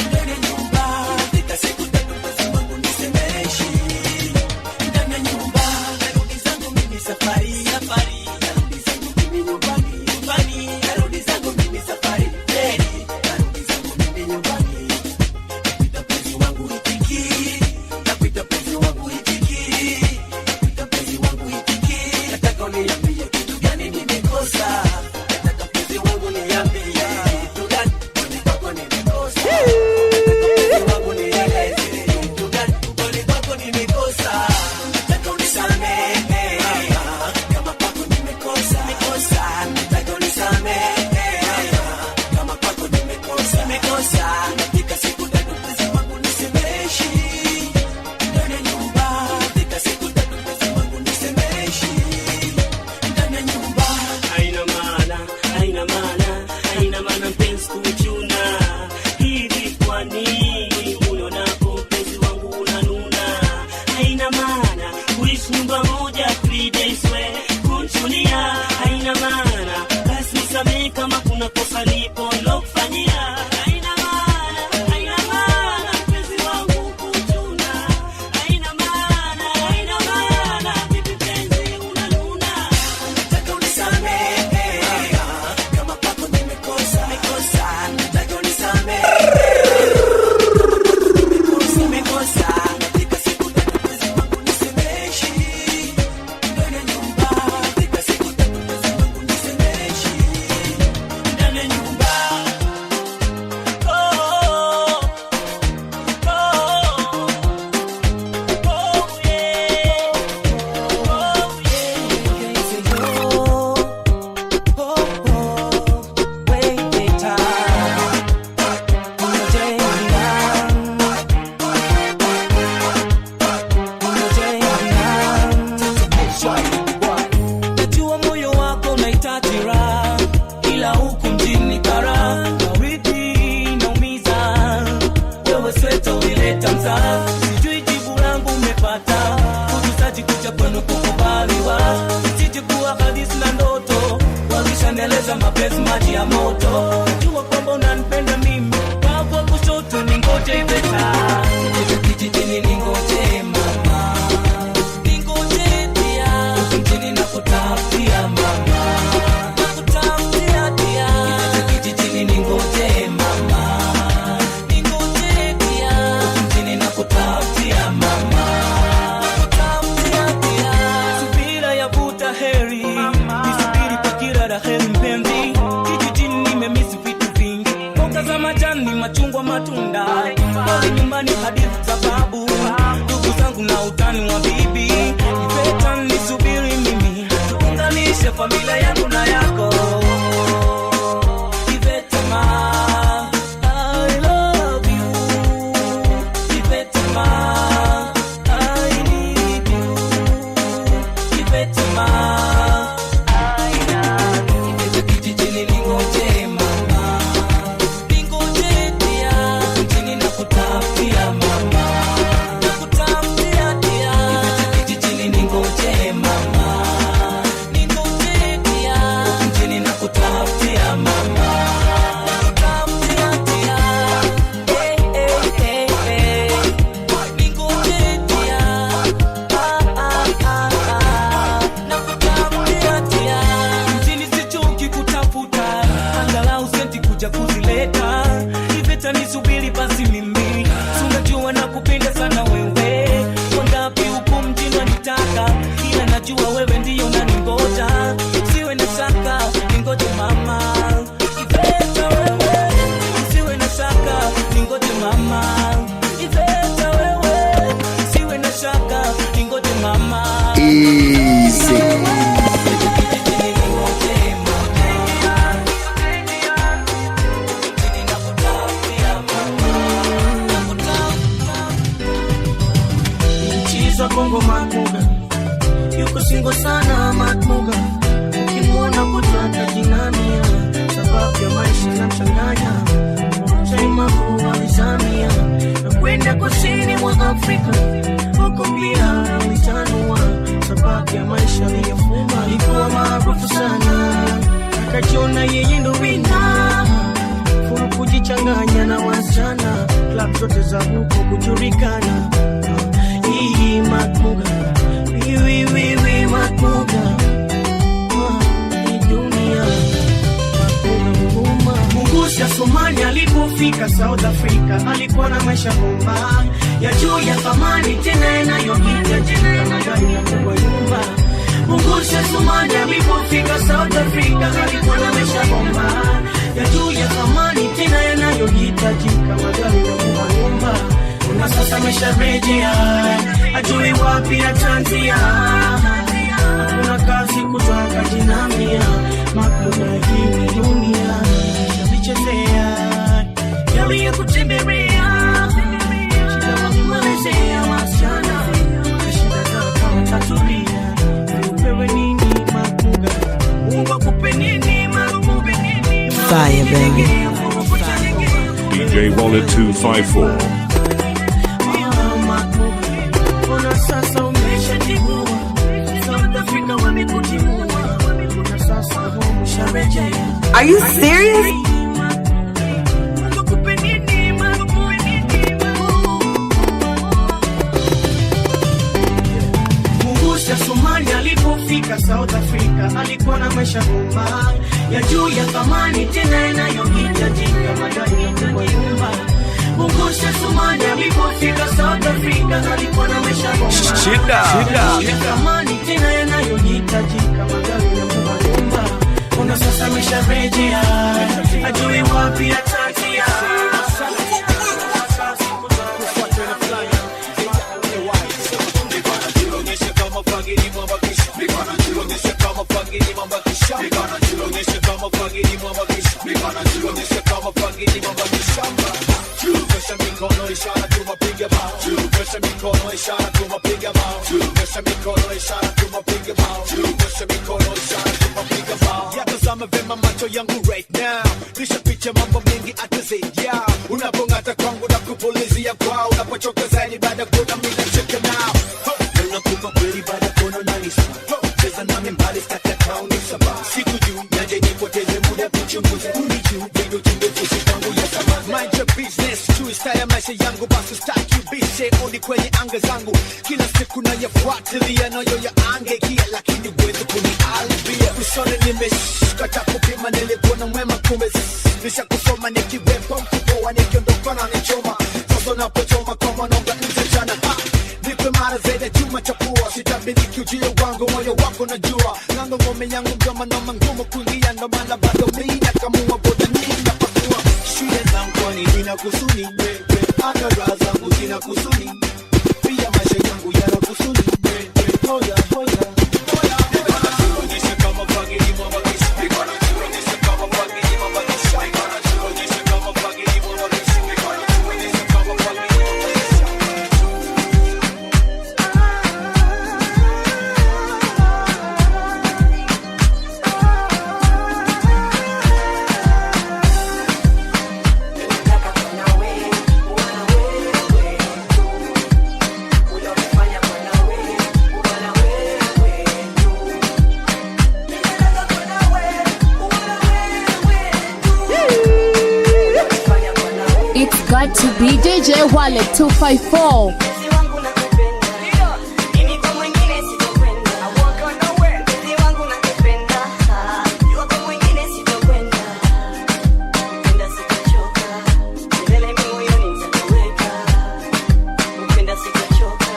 ndani ya nyumba. Nafika siku tatu mpenzi wangu nisemeshi ndani ya nyumba. Narudi zangu mimi safari, safari. Narudi zangu mimi nyumbani, nyumbani. Narudi zangu mimi safari, feri. Narudi zangu mimi nyumbani. Nakuita mpenzi wangu itiki, nakuita mpenzi wangu itiki, nakuita mpenzi wangu itiki. Nataka uniambie kitu gani nimekosa, nataka mpenzi wangu niambie kitu gani kwani kwako nimekosa. Nataka mpenzi wangu nieleze kitu gani kwani kwako nimekosa. Nataka unisamehe kama kwako nimekosa, nimekosa. Nataka unisamehe kama kwako nimekosa, nimekosa. Nafika siku tatu mpenzi wangu nisemeshi ndani ya nyumba. Nafika siku tatu mpenzi wangu nisemeshi ndani ya nyumba. Haina maana, haina maana, haina maana mpenzi kuchuna hivi. Kwa nini unionapo mpenzi wangu unanuna? Haina maana kuishi nyumba moja 3 days we kunchunia. Haina maana, basi nisamehe kama kuna kosa lipo nilokufanyia. Haina maana. Majani, machungwa, matunda, pale nyumbani hadithi za babu, ndugu zangu na utani wa bibi. Iveta nisubiri mimi, tuunganishe familia yangu na yako. Iveta ma, I love you. Iveta ma, I need you. Iveta ma, I love you. Iveta kijijini ningoje mama, ningoje tia, mjini nakutafutia mama, nakutafutia tia. Iveta kijijini ningoje mama, ningoje tia, mjini nakutafutia mama, nakutafutia tia. Hey, hey, hey, hey. Ningoje tia, ah, ah, ah, ah. Nakutafutia tia. Mjini sichoki kutafuta, angalau senti kuja kuzileta. Iveta nisubiri basi mimi, si unajua nakupenda sana wewe. Wangapi huku mjini wanitaka, ila najua wewe ndiyo unaningoja. Usiwe na shaka, ningoje mama. Iveta wewe, usiwe na shaka, ningoje mama. Iveta wewe, usiwe na shaka, ningoje mama. Easy. Mchizwa Kongo Makuga yuko singo sana Makuga, ukimwona kutwa atajinamia, sababu ya maisha yanamchanganya Chaimaku alizamia na kwenda kusini mwa Afrika, huko pia alitanua, sababu ya maisha aliyofuma. Alikuwa maarufu sana, akajiona yeye ndo wina furu kujichanganya na wasichana, club zote za huko kujulikana. Hii Makuga, wi wi wi Makuga, hii dunia Makuga nguma. Mungusi ya Somalia alipofika South Africa alikuwa na maisha bomba ya juu ya thamani tena yanayohitajika magari na kubwa nyumba. Mungusi ya Somalia alipofika South Africa alikuwa na maisha bomba ya juu ya thamani tena yanayohitajika magari na kubwa nyumba. Na sasa amesharejea, ajui wapi ataanzia. Hakuna kazi kutoka jinamia, Makuga hii ni dunia shavichezea yaliyokutembelea, shida wakuelezea wasichana shida zao kama tatulia. Upewe nini Makuga, Mungu akupe nini Makuga, Fire baby. DJ Wallet 254. Ona sasa umeshatigua, South Africa wamekutimua, na sasa home usharejea. Are you serious? Mungu akupe nini, Mungu akupe nini, Mungusi ya Somalia alipofika South Africa alikuwa na maisha bomba ya juu ya thamani tena yanayohitajika magari ya kubwa nyumba. Mungusi ya Somalia alipofika South Africa alikuwa na maisha bomba Shida. ya juu ya thamani tena yanayohitajika magari ya kubwa nyumba. Ona sasa amesharejea, ajui wapi ataanzia. Yatazama vema macho yangu right now, nishapicha mambo mengi atazidi unapong'ata kwangu na kupulizia kwao, unapochoka zaidi baada kuna mimi nacheka nao. Nakupa kweli baada kono nanisa cheza nami mbali sitaka kaunisa siku juu naje nipoteze muda kuchunguza unijuu video tumbefushi kwangu ya samani. Mind your business juu style ya maisha yangu basi staki ubishe uni kwenye anga zangu kila siku nayafuatilia nayo ya angekia lakini uwezi kunialibia usone nimeshika cha kupima nilikuwa na mwema kumbe nishakusoma nikiwepo mkupoa nikiondoka na nichoma sasa napochoma kama nonga nje chana ha nipe mara zaidi ya chuma cha pua sitabiriki ujio wangu moyo wako najua nango ngome yangu mjoma noma ngumu kuingia ndo maana bado mimi nakamua boda nini napakua shule zangu kusuni, hata raha zangu zina kusuni, pia maisha yangu yana kusuni. Hoya hoya. Onyesha kama fagili mama kisha. Onyesha kama fagili mama kisha. Onyesha kama fagili mama kisha. Onyesha kama fagili mama kisha. It's got to be DJ Wallet 254. Mimi kwa mwingine sitokwenda. Mpenzi wangu nakupenda. Jua kwa mwingine sitokwenda. Kupenda sitochoka. Milele mimi moyoni nitakuweka. Kupenda sitochoka.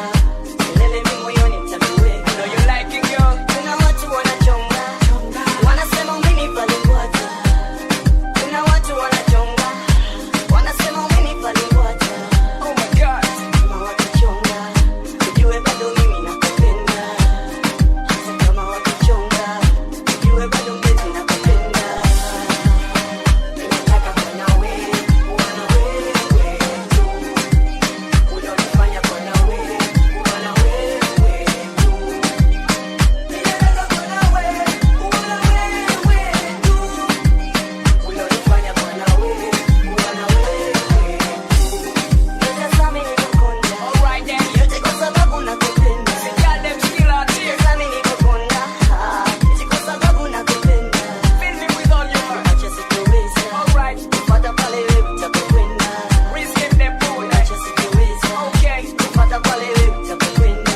Milele mimi moyoni nitakuweka. Kuna watu wanachonga. Wanasema umenipa limbwata. Kuna watu wanachonga. Wanasema umenipa limbwata. Kama wakichonga, ujue bado mimi nakupenda. Hata kama wakichonga, ujue bado mpenzi nakupenda. Ninataka kuwa na wewe, kuwa na wewe tu. Ulionifanya kuwa na wewe, kuwa na wewe tu. Ninataka kuwa na wewe, kuwa na wewe tu. Ulionifanya kuwa na wewe, kuwa na wewe tu. Nitazame nilivyokonda. Yote kwa sababu nakupenda. Nitazame nilivyokonda. Yote kwa sababu nakupenda. Acha sitoweza. Kufuata pale wewe utapokwenda. Acha sitoweza. Kufuata pale wewe utapokwenda.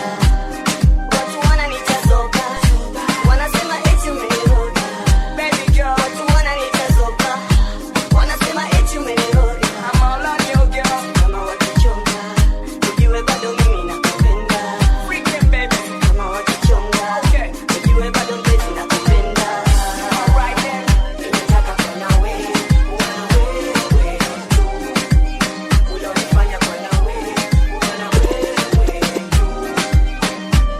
Watu wananitazoka. Wanasema eti umeniroga. Watu wananitazoka. Wanasema eti umeniroga. Kama wakichonga, ujue bado mimi nakupenda. Kama wakichonga, ujue bado mpenzi nakupenda. Ninataka kuwa na wewe, kuwa na wewe tu. Ulionifanya kuwa na wewe, kuwa na wewe tu.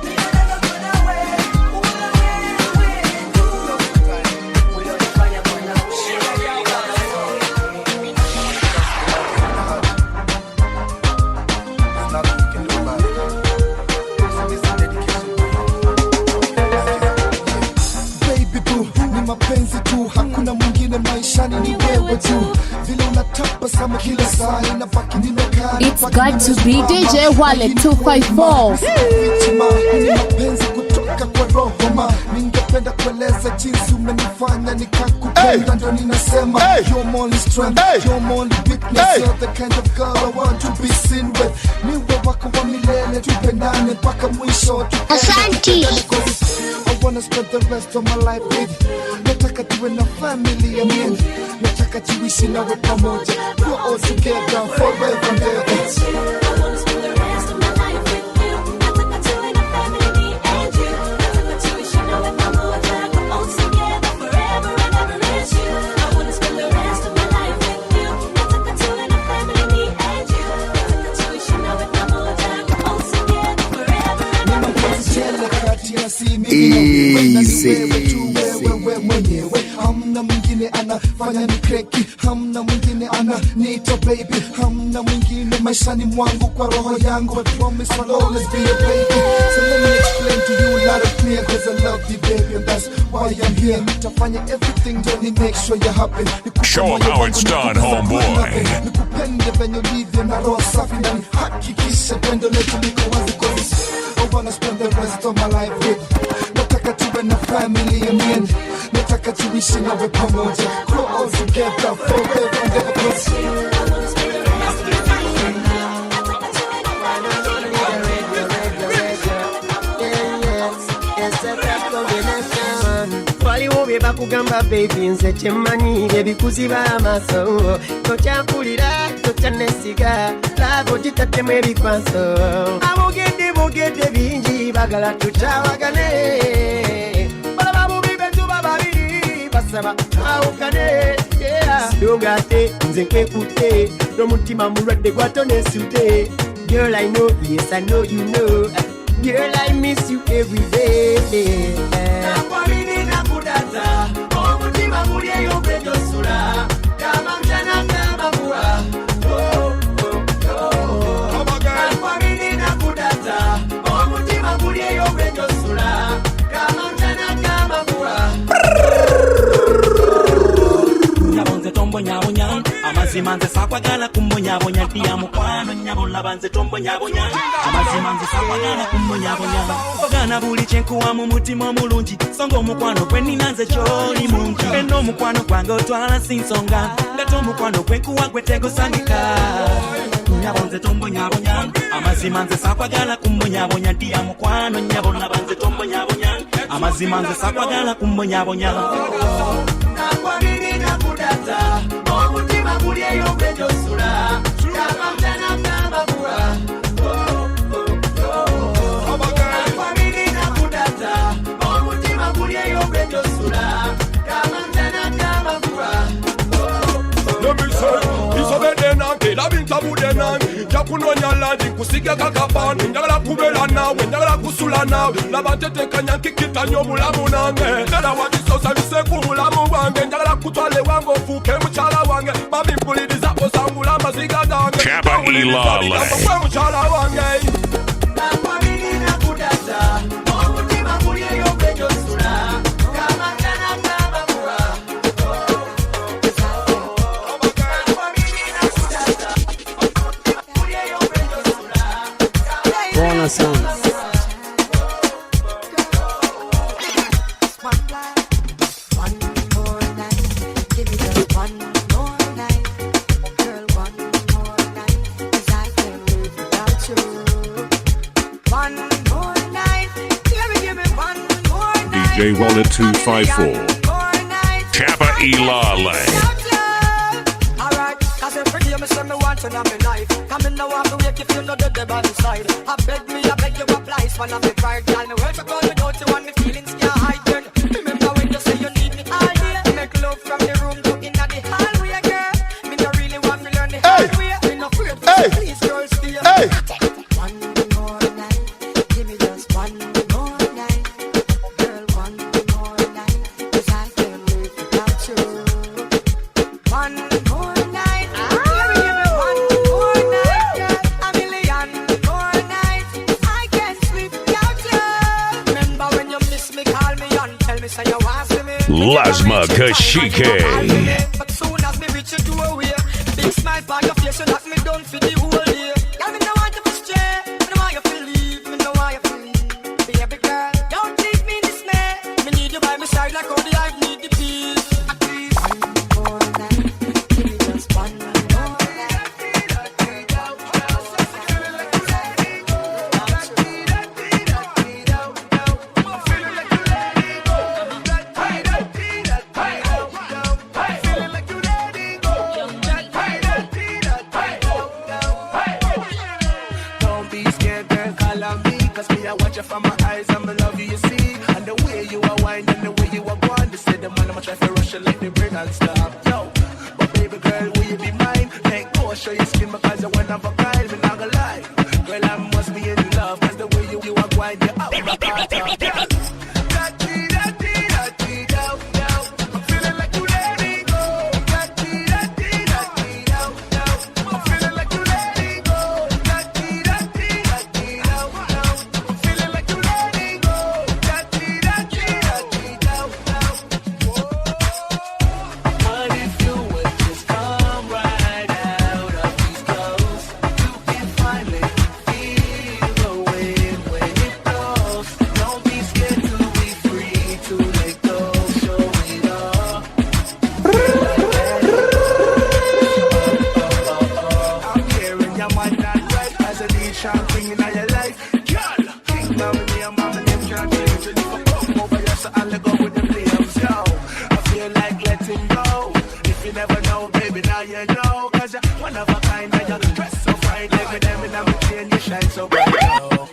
Ninataka kuwa na wewe, kuwa na wewe tu. Ulionifanya kuwa na wewe, kuwa na Baby boo, ni mapenzi tu, hakuna mwingine maishani, ni wewe tu. Vile unatabasamu kila saa, inabaki nimekaa. It's got to be DJ Wallet 254. Fichima, ni mapenzi kutoka kwa roho ma. Ningependa kueleza jinsi umenifanya nikakupenda, ndo ninasema you're my only strength, you're my only weakness, you're the kind of girl I want to be seen with. Niwe wako wa milele, tupendane mpaka mwisho. Asante. I wanna spend the rest of my life with you. Nataka tuwe na family, amen. Nataka tuishi nawe pamoja, we're all together forever and ever. Easy. Wewe mwenyewe, hamna mwingine anafanya ni kreki, hamna mwingine ananiita baby, hamna mwingine maishani mwangu kwa roho yangu. I promise I'll always be your baby. So let me explain to you loud and clear, 'cause I love you baby and that's why I'm here. Nitafanya everything to make sure you're happy. Nikupe Show 'em moyo how wangu, it's done, nikupe homeboy. zakuna, nikupende venye ulivyo na roho safi, na nihakikishe pendo letu liko wazi, 'cause I wanna spend the rest of my life with you. Nataka tuwe na family, amen. Nataka tuishi nawe pamoja, grow all together forever and ever, 'cause Waliwo bye bakugamba baby, nze kyemmanyi ebikuziba amaaso, tokyampulira, tokyanesiga, laabo gitattemu ebikwaso, abogedde bogedde bingi, bagala tukyawagane, balaba bubi betuba babiri, basaba twawukane. Yeah. Dongate nze nkwekute n'omutima mulwadde gwatonesute. Girl, I know, yes, I know you know. Girl, I miss you every day. Nakwamini nakudata, omutima guli eyo gwe gy'osula. Kama mchana kama mvua. Oh, oh, oh. Nakwamini nakudata, omutima guli eyo gwe gy'osula. Kama mchana kama mvua. Nyabonze tombonyabonya amazima nze sakwagala kumbonyabonya ddiya mukwano nyabola nze tombonyabonya amazima nze sakwagala kumbonyabonya ogana buli kyenkuwa mu mutima omulungi songa omukwano gwe nnina nze kyoli mungi eno omukwano gwange otwala si nsonga ngate omukwano gwe nkuwa gwe tegusangika nyabonze tombonyabonya amazima nze sakwagala kumbonyabonya ddiya mukwano nyabola nze tombonyabonya amazima nze sakwagala kumbonyabonya. Nakwamini nakudata, omutima guli eyo gwe gy'osula. Kama mchana kama mvua. Oh, oh, oh. Nakwamini nakudata, omutima guli eyo gwe gy'osula. Kama mchana kama mvua. Jakunonya langi nkusiga kakapani njagala kubeera naawe njagala kusula naawe laba ntetekanya nkikitanya obulamu nange ddala wakisoosabise ku bulamu bwange njagala kutwala ewange ofuuke mukyala wange mami mpuliriza osangula amaziga gange Chapa Ilale. Gwe mukyala wange. Nakwamini nakudata, omutima guli eyo gwe gy'osula. Kama mchana kama mvua. Bona sound. DJ Wallet 254. Chapa Ilale. Alright, cause every day me say me want you in my life. Come in now have to wake if you know the dead by my side. I beg me, I beg you a place. One of me pride, girl, me words are gone without you and me feelings can't hide them. Remember when you say you need me all day. Make love from the room to inna the hallway, girl. Me no really want to learn the hard way. Me no afraid for you, please, girl, stay. Hey. One more night, give me just one more night, girl, one more night, 'cause I can't live without you. One more night, give me one more night, girl, a million more nights, I can't sleep without you. Remember when you miss me, call me and tell me say you want see me. Lasma Kashike. But soon as me reach your doorway, big smile on your face, you knock me down for the whole day. Girl, me no want you to stray, me no want you to leave, me no want you to leave. Baby girl, don't leave me in dismay. Me need you by my side like how the hive need the peace. At least one more night, give me just one more night. Don't be scared, girl, call on me. Cause me, I watch you from my eyes, I'ma love you, you see. And the way you are wine and the way you are gone. They say the man, I'ma try to rush you like the brain and stop. Yo, but baby girl, will you be mine? Let go, show your skin because you're one of a kind. Me not gonna lie. Girl, I must be in love. Cause the way you are wine, you're out. I'm feeling like you let it go. I'm feeling like you let it go. I'm feeling like you let it go. What if you would just come right out of these clothes? You can finally feel the wind when it blows. Don't be scared to be free to let go. Show it all. I'm hearing your man not right as a lead shine in your life. Girl, king mama, me and mama, them can't change. And if I come over here, so I'll go with the flames, yo. I feel like letting go. If you never know, baby, now you know. Cause you're one of a kind and you dress so fine. Every day, me, I'm a you shine so bright, yo.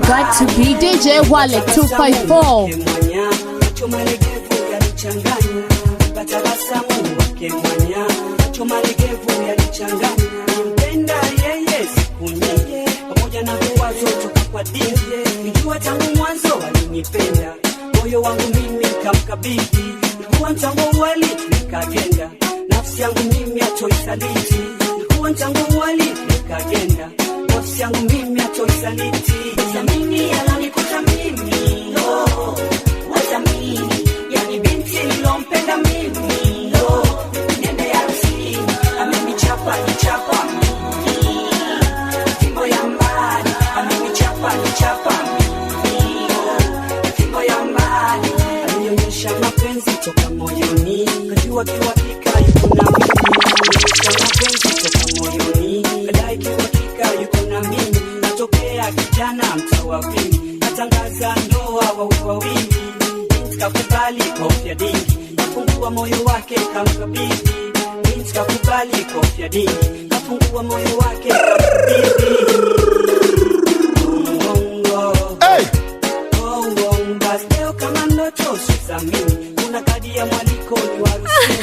got to be DJ Wallet 254. Mwanya, macho malegevu yalichanganya, tabasamu wake mwanya, macho malegevu yalichanganya. Nimpenda yeye siku nyingi, pamoja na vikwazo toka kwa dini. Nijua tangu mwanzo alinipenda, moyo wangu mimi kamkabidhi. Nilikuwa mtango wali nikagenda, nafsi yangu mimi atoisaliti. Nilikuwa mtango wali nikagenda, nafsi yangu mimi atoisaliti. Thamini alonikuta mimi, oh, wathamini yani binti nilompenda mimi, oh, nende harusini amenichapa nichapa mimi, fimbo ya mbali amenichapa nichapa mimi, oh, fimbo ya mbali alionyesha mapenzi toka moyoni, kajua kiwakika yuko na mimi, alionyesha mapenzi toka moyoni, kadai kiwakika yuko na mimi, natokea kijana mtaa wa pili, natangaza ndoa wawe wawili, binti kakubali kofia dingi, kafungua moyo wake kamkabidhi, binti kakubali kofia dingi, kafungua moyo wake kamkabidhi. Hey! Bongo, basi leo kama ndoto sizamini, kuna kadi ya mwaliko ni warusini.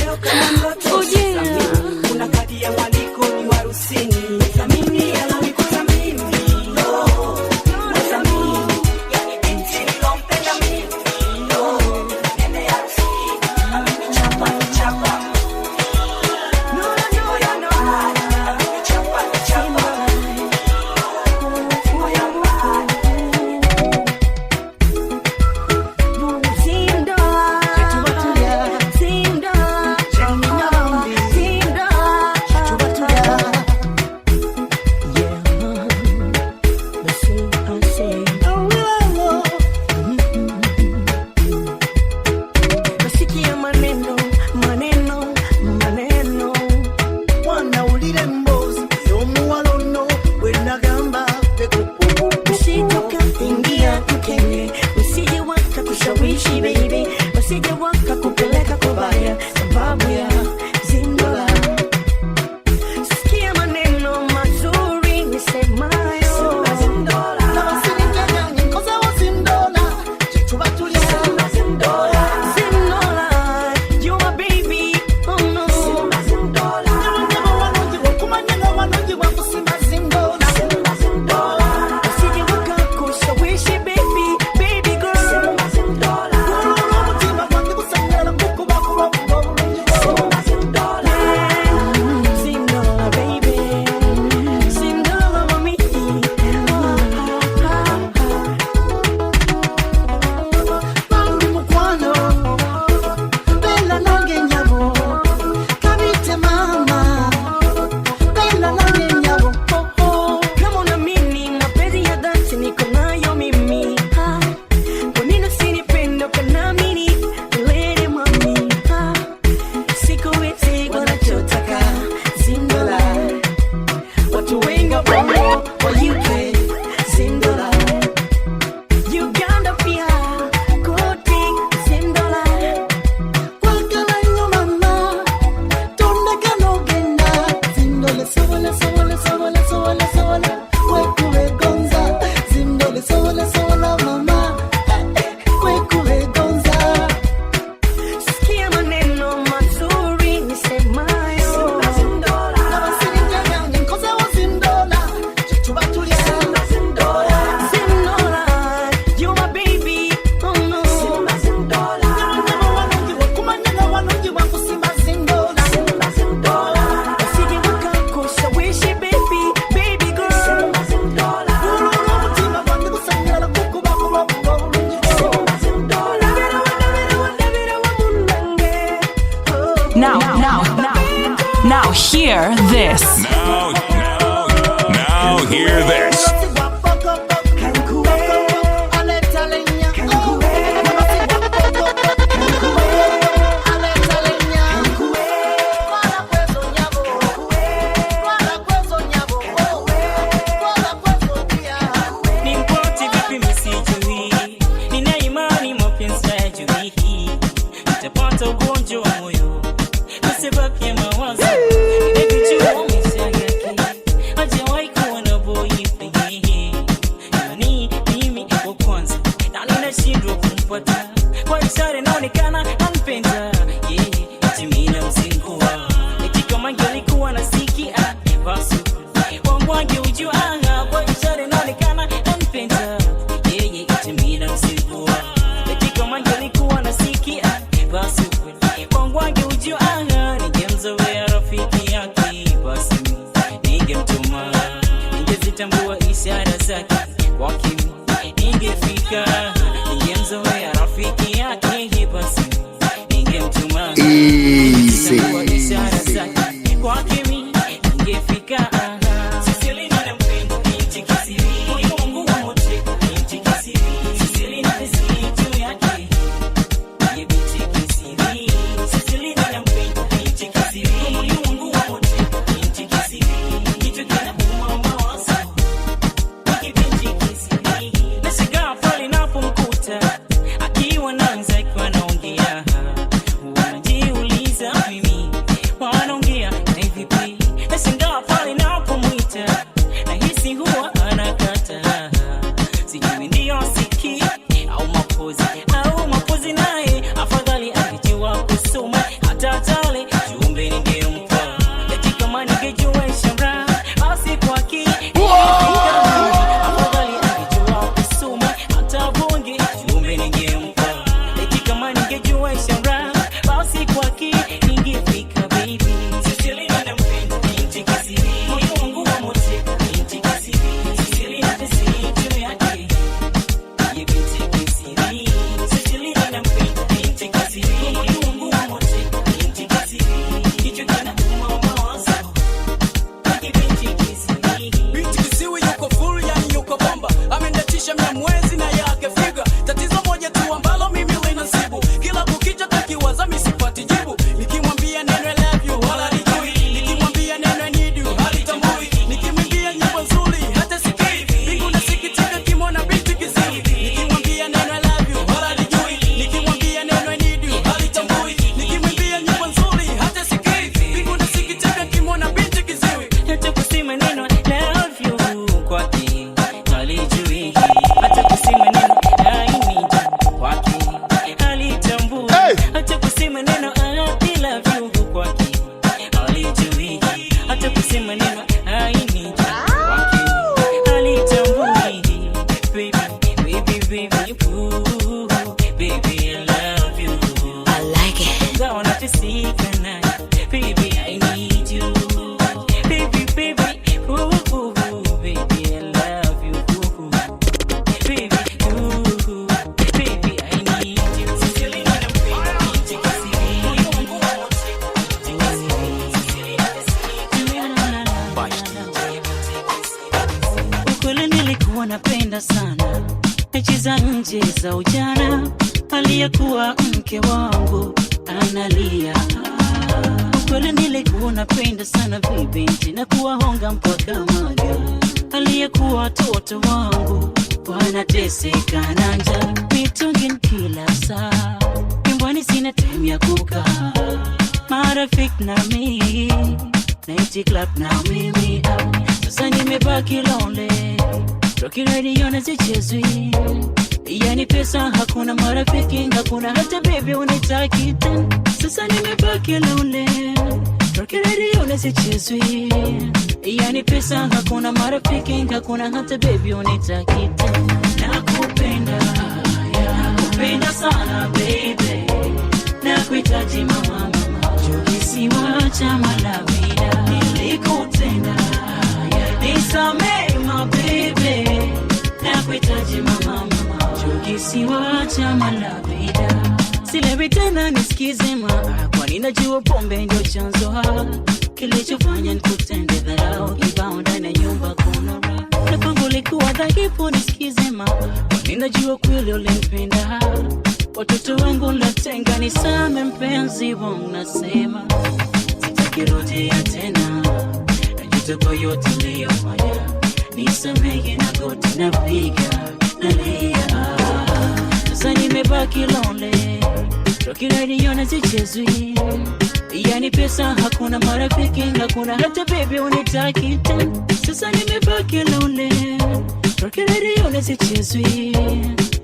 Leo kama ndoto sizamini, kuna kadi ya mwaliko ni warusini. Thamini alonikuta mimi, oh, nathamini, yani binti nilompenda mimi, oh, nende harusini, amenichapa nichapa. No, no, no, no, amenichapa nichapa. Fimbo ya mbali. Nasikia maneno maneno maneno, wanawulira emboozi y'omuwala ono bwe nagamba usitoka ingia mkenge, usije wakakushawishi baby, usije wakakupeleka kubaya sababu ya zindola. Sikia maneno mazuri nisemayo, Zindola, you my baby, oh no. Usije wakakushawishi baby, baby girl. Zindola, baby. Zindola, mami. Bambi mukwano bella nange nyabo kabite mama bella nange nyabo Kama unaamini mapenzi ya dhati niko nayo mimi. Ah, kwa nini usinipende ukaniamini? Lady mami. Ah, siku hizi wanachotaka zindola. Watu wengi wa Bongo, wa UK, zindola. Uganda pia, kote zindola. Kwagala nnyo mama tondeka n'ogenda zindole sobola sobola sobola sobola sobola wekubegonza zindole sobola sobola mama wekubegonza Sikia maneno mazuri nisemayo. Zindola, you my baby, oh no. Usije wakakushawishi Ningetambua ishara zake kwa kimi ningefika, ningemzoea rafiki yake basi ningemtuma. Easy. Ningetambua ishara zake kwa kimi ningefika. Sisili ninampenda binti kisiri, moyo wangu wamoteka binti kisiri. Sisili na juu yake ye binti kisiri. Sisili ninampenda binti kisiri, moyo wangu wamoteka binti kisiri. Kichwa kinauma mawazo nashangaa pale napomkuta akiwa na wenzake wanaongea, wanajiuliza mimi wanaongea na vipi. Nashangaa pale napomwita nahisi huwa anakata, sijui ndiyo siki au mapozi au mapozi, naye afadhali angejua kusoma hata tale jumbe ningempa eti kama ningejua ishara basi kwake afadhali angejua kusoma hata bonge jumbe ningempa eti kama ningejua ishara basi kwake ningefika baby. Sisili ninampenda binti kisiri, moyo wangu wamoteka binti kisiri. Sisili na juu yake ye binti kisiri. Sisili ninampenda binti kisiri, moyo wangu wamoteka binti kisiri. Kichwa kinauma mawazo Binti kisiwi yuko full, yani yuko bomba, amendatisha mia mwezi na yake figa. Tatizo moja tu ambalo mimi linasibu, kila kukicha takiwaza mi sipati jibu. Nikimwambia neno I love you wala lijui, nikimwambia neno I need you halitambui, nikimwimbia nyimbo nzuri hata sikii. Mbingu nasikitika kimwona binti kisiwi, nikimwambia neno I love you wala lijui, nikimwambia neno I need you halitambui, nikimwimbia nyimbo nzuri hata sikii. Mbingu nasikitika kimwona binti kisiwi. Hata kusema neno love you kwake halijui, hata kusema neno I need you kwake halitambui, hata kusema neno I love you kwake halijui, hata kusema neno I need you kwake halitambui. Baby, baby, baby, ooh, baby, I love you. I like it. Ingawa nateseka naye, baby, I need you. Baby, baby, ooh, ooh, ooh, baby, I love you. Ooh, baby, ooh, baby, I need you. Sisili ninampenda binti kisiri, moyo wangu wamoteka binti kisiri. Sisili Ukweli nilikuwa napenda sana mechi za nje za ujana, aliyekuwa mke wangu analia. Ukweli nilikuwa napenda sana vibinti na kuwahonga mpaka maga, aliyekuwa watoto wangu wanateseka na njaa, mitungi kila saa, nyumbani sina time ya kukaa, marafiki na mimi night club na mimi sasa nimebaki lonely, Rocky radio na zichezwi, yani pesa hakuna, marafiki hakuna, hata baby unitaki tena. Sasa nimebaki lonely, Rocky radio na zichezwi, yani pesa hakuna, marafiki hakuna, hata baby unitaki tena. Nakupenda, nakupenda sana baby, nakuhitaji mama mama, kisiwa cha Malavida nilikutenda, nisamehe my baby, nakuhitaji mama mama, kisiwa cha Malavida. Silewi tena nisikize ma, kwani najua pombe ndio chanzo ha kilichofanya nikutende dharau, kibao ndani ya nyumba kuna raha na kwangu ulikuwa dhaifu, nisikize ma, kwani najua kweli ulinipenda. Watoto wangu natenga, nisame mpenzi wangu, nasema sitakirudia tena, najuta kwa yote niliyofanya, nisamehe na goti napiga nalia, sasa nimebaki lonely, Rocky radio na zichezwi, yani pesa hakuna, marafiki hakuna, hata baby unitaki tena. Sasa nimebaki lonely, Rocky radio na zichezwi,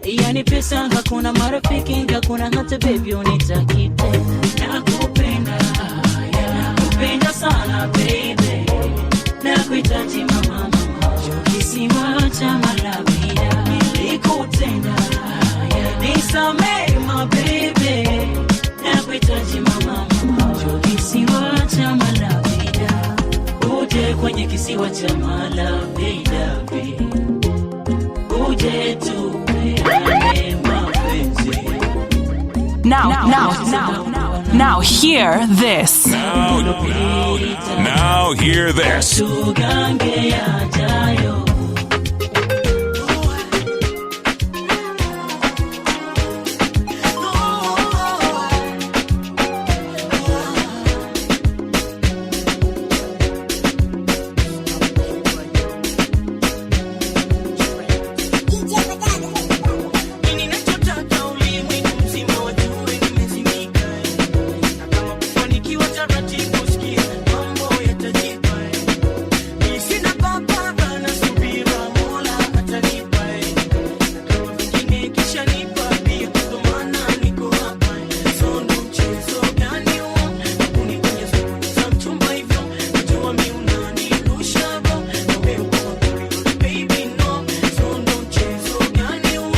yani pesa hakuna, marafiki hakuna, hata baby unitaki tena. Nakupenda, nakupenda sana baby, nakuhitaji mama mama, kisiwa cha Malavida nilikutenda, nisamehe my baby, nakuhitaji mama mama, kisiwa cha Malavida uje. Kwenye kisiwa cha malavidavi, uje tupeane mapenzi. Now hear this. Now hear this. Tugange yajayo. Ninachotaka ulimwengu mzima wajue nimezimika, na kama kufanikiwa taratibu, sikia mambo yatajipa. Mimi sina baba bana, subira Mola atanipa, na kama vingine kisha nipa pia, ndo maana niko hapa. So ndo mchezo gani huo kunibonyeza bonyeza mchumba hivyo? Najua mimi unanirusha bro, na wewe uko baby no. So ndo mchezo gani huo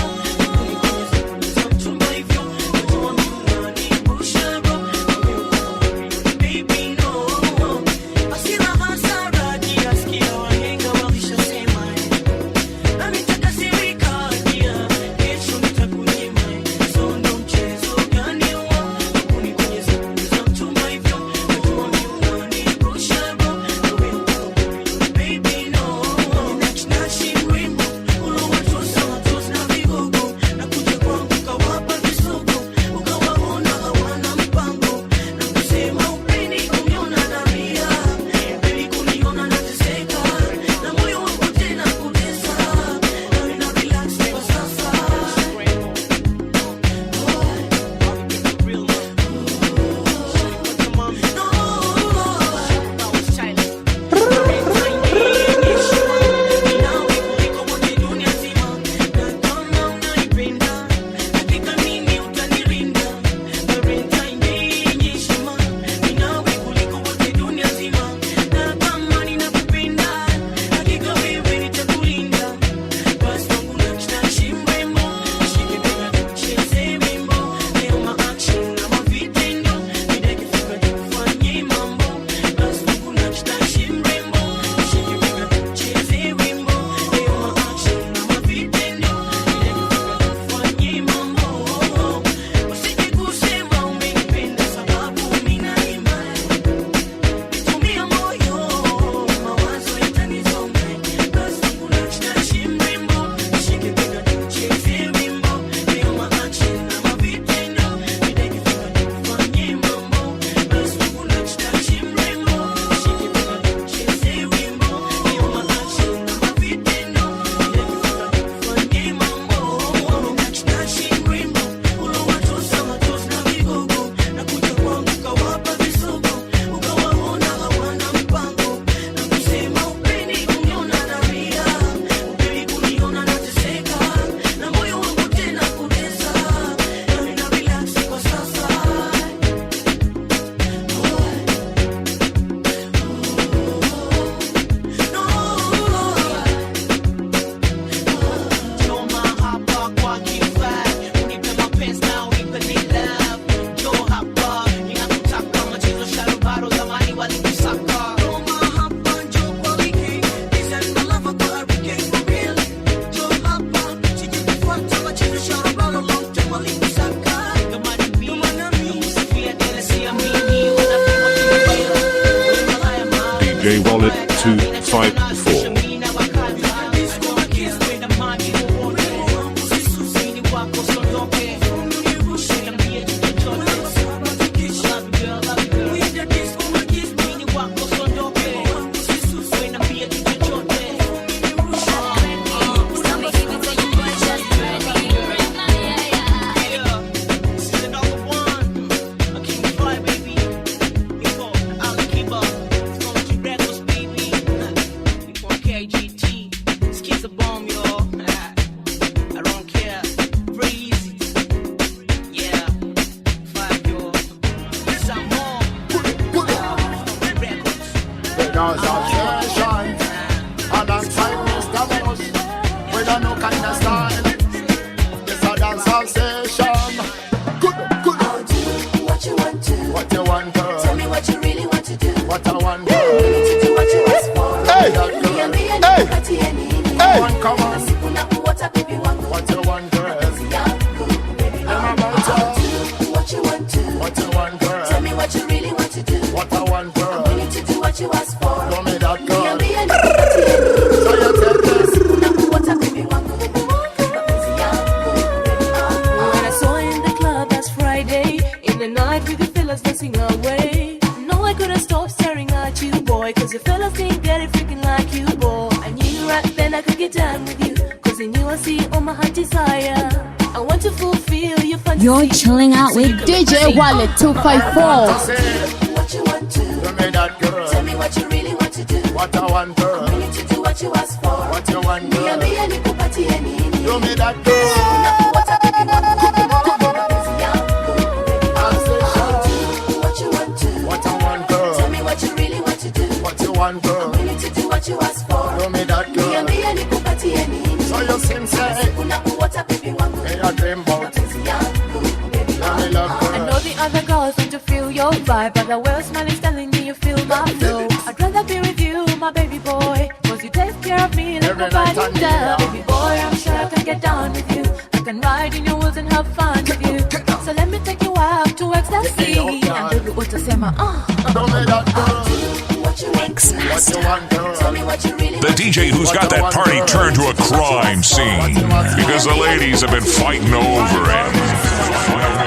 DJ Wallet 254. Hey. nikupatie nini? Hey. Come on. Na siku nakuota baby wangu. What you want, girl? Mapenzi yangu, baby, I'm about I'll do what you want to. What you want, girl? Tell me what you really want to do. What I want, girl? I'm willing to do what you ask for. Do me that, girl. Niambie nikupatie nini? So you take this. Siku nakuota baby wangu. Mapenzi yangu, baby, When I saw you in the club last Friday, in the night with the fellas dancing away. No, I couldn't stop staring at you, boy, 'cause the fellas didn't get it freaking like you, boy. I knew right then I could get down with you, 'cause I knew I see all my heart desire. I want to fulfill your fantasy. You're chilling out with DJ Wallet 254. What you want to. Do me that, girl. Tell me what you really want to do. What I want, girl. I'm willing to do what you ask for. What you want, girl. Niambie nikupatie nini? Do me that, girl. Siku nakuota baby wangu. Mapenzi yangu, baby, I'll do what you want to. What I want, girl. Tell me what you really want to do. What you want, girl. I'm willing to do what you ask for. Do me that, girl. Niambie nikupatie nini? So you sing, say. Siku nakuota baby wangu. Hey, I dream about. Mapenzi yangu, baby, Do me love, I girl. know the other girls want to feel your vibe, but the way smile is telling me you feel my flow. I'd rather be with you, my baby boy, 'cause you take care of me like Every night nobody and day. does. Baby boy, I'm sure I can get down with you. I can ride in your wheels and have fun with you. So let me take you out to ecstasy. And baby, utasema, Do me that, girl. What you want to. What you want, girl. Tell me what you really The DJ who's got that party turned to a crime scene because the ladies have been fighting over him.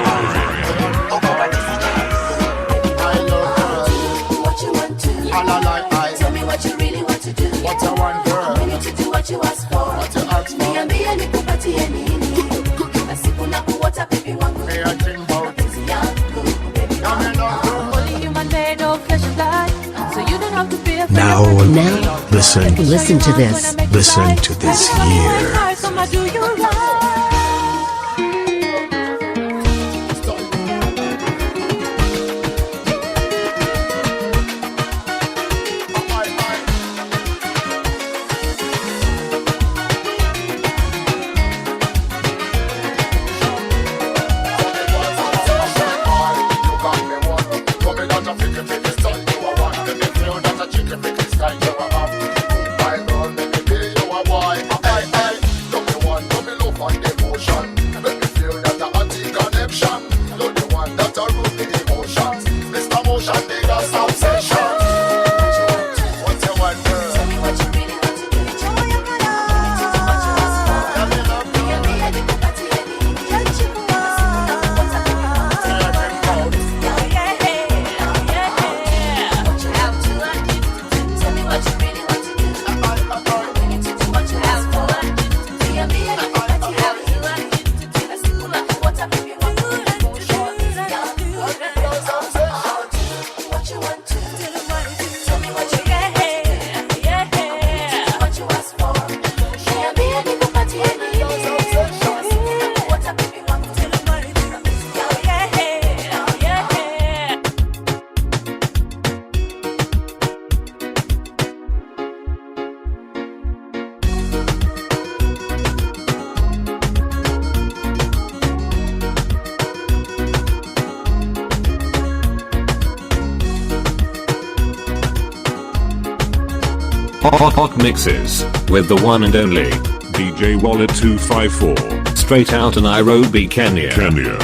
I love, girl. What you want to. I la like I. Tell me what you really want to do. What you want, girl. I'm willing to do what you ask for. What you ask for. Niambie nikupatie nini? Na siku nakuota baby wangu. Hey, I dream about. Mapenzi yangu, baby, Do me love, girl. Only human made of flesh and blood, so you don't have to be afraid. Now, Now, listen, listen to this. Listen to this year. Do you right? Tell me what you really want to do. I'm willing to do what you ask for. Niambie nikupatie nini? Na siku nakuota baby wangu. What you want to. Tell me what you really want to do. I'm willing to do what you ask for. Niambie nikupatie nini? Na siku nakuota baby wangu. What you want to. Tell me what you really want to do. I'm willing to do what you ask for. Niambie nikupatie nini? Na siku nakuota baby wangu. Hot, hot mixes with the one and only DJ Wallet 254. Straight out of Nairobi, Kenya. Kenya.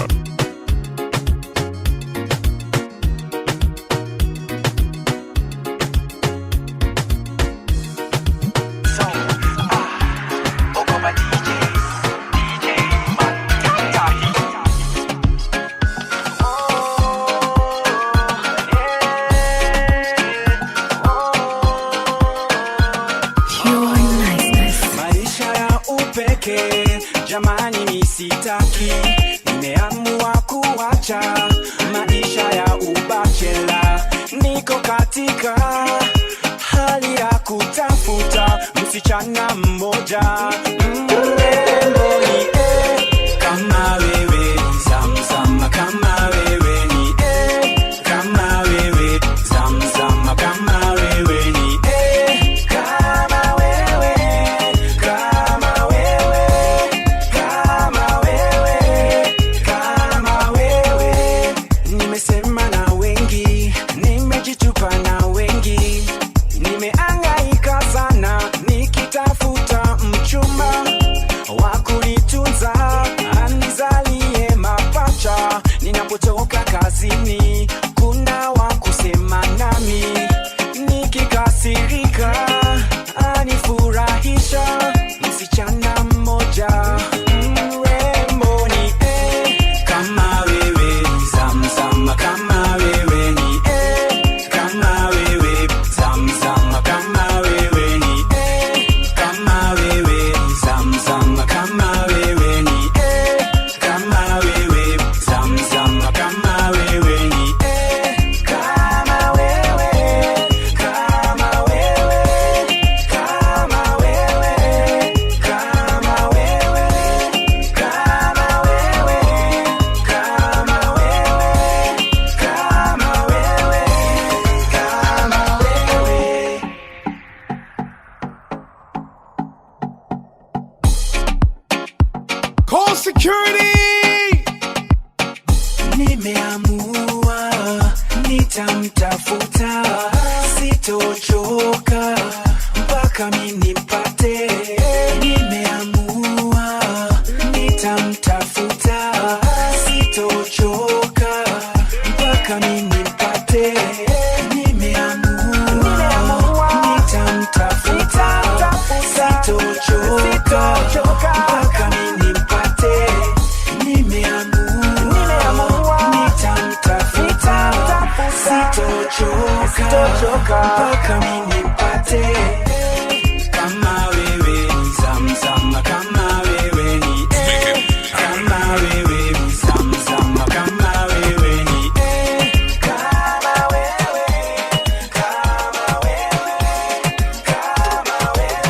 Pure niceness. Maisha ya upeke jamani, misitaki, nimeamua kuacha maisha ya ubachela, niko katika hali ya kutafuta msichana mmoja mrembo ni kama wewe, zamzama kama wewe ni kama wewe, zamzama kama wewe ni kama wewe, kama wewe, kama wewe, kama wewe. Nimesema na wengi, nimejitupa na wengi, nimeangaika sana. Call security! Nimeamua nitamtafuta, sitochoka mpaka mimi nimpate. Nimeamua nitamtafuta, sitochoka mpaka mimi nimpate. Nimeamua nitamtafuta, sitochoka mpaka mimi nimpate. Nimeamua nitamtafuta, sitochoka mpaka mimi nimpate. Kama wewe ni Zamzam, kama wewe ni eh, kama wewe ni Zamzam, kama wewe ni eh, kama wewe, kama wewe, kama wewe.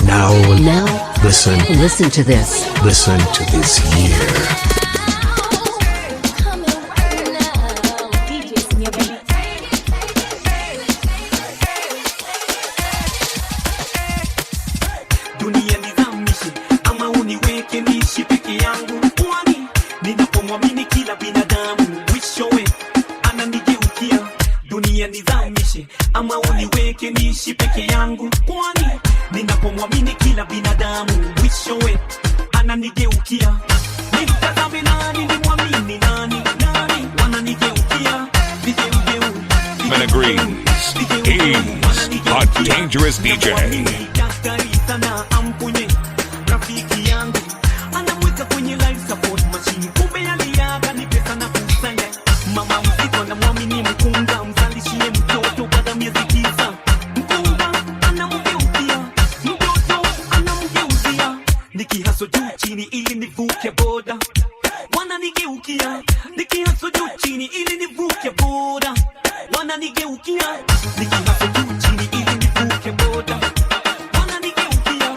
Now, listen. Listen to this. Listen to this year. Dunia nizamishe ama uniweke niishi peke yangu, kwani ninapomwamini kila binadamu mwishowe ananigeukia. Dunia nizamishe ama uniweke niishi peke yangu, kwani ninapomwamini kila binadamu mwishowe ananigeukia. Nimtazame nani, nimwamini nani? Nani wananigeukia? Vigeugeu. Menagrees. He's a dangerous DJ. Daktari sana amponye rafiki yangu, anamweka kwenye life support machine, kumbe aliaga ni pesa na kusanya. Mama mzito anamwamini mkunga, mzalishie mtoto baada miezi 9. Mkunga anamgeukia mtoto, anamgeuzia. Nikihaso juu chini ili nivuke boda, wananigeukia. Nikihaso juu chini ili nivuke boda, wananigeukia. Nikihaso juu chini ili nivuke boda, wananigeukia.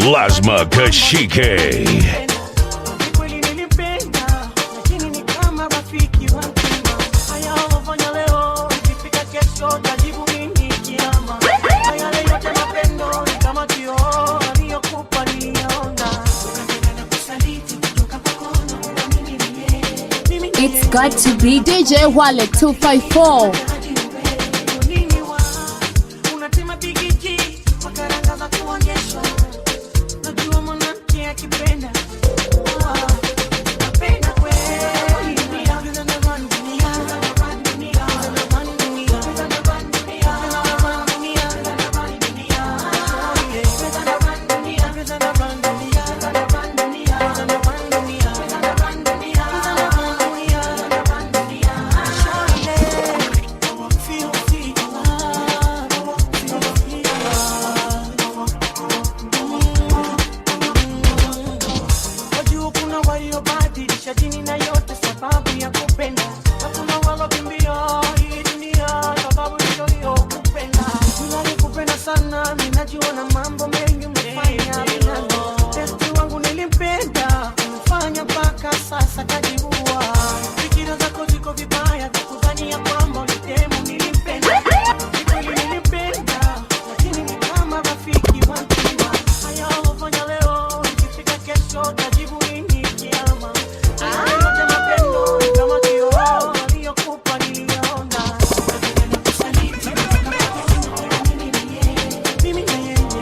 Lazma Kashike. Kweli nilimpenda, lakini ni kama rafiki wa mtima. Haya ulofanya leo, ikifika kesho tajibu nini kiama? Haya yote mapendo ni kama kioo aliyokupa niliona. It's got to be DJ Wallet 254. Unatema bigiji kwa karanga za kuonyeshwa. Najua mwanamke akipenda, ah, napenda kweli. Wajua kuna waliobadilisha dini na yote sababu ya kupenda, na kuna walokimbia hii dunia sababu hiyo hiyo kupenda. Nilikupenda sana, mimi najua na mambo mengi umefanya minano. Besti wangu nilimpenda, umefanya mpaka sasa kajiua. Fikira zako ziko vibaya, za kudhania kwamba ulitemu nilimpenda. Ni kweli nilimpenda, lakini ni kama rafiki wa mtima. Haya ulofanya leo, ikifika kesho tajibu nini kiama? Haya yote mapendo ni kama kioo aliyokupa niliona. Mimi na yeye,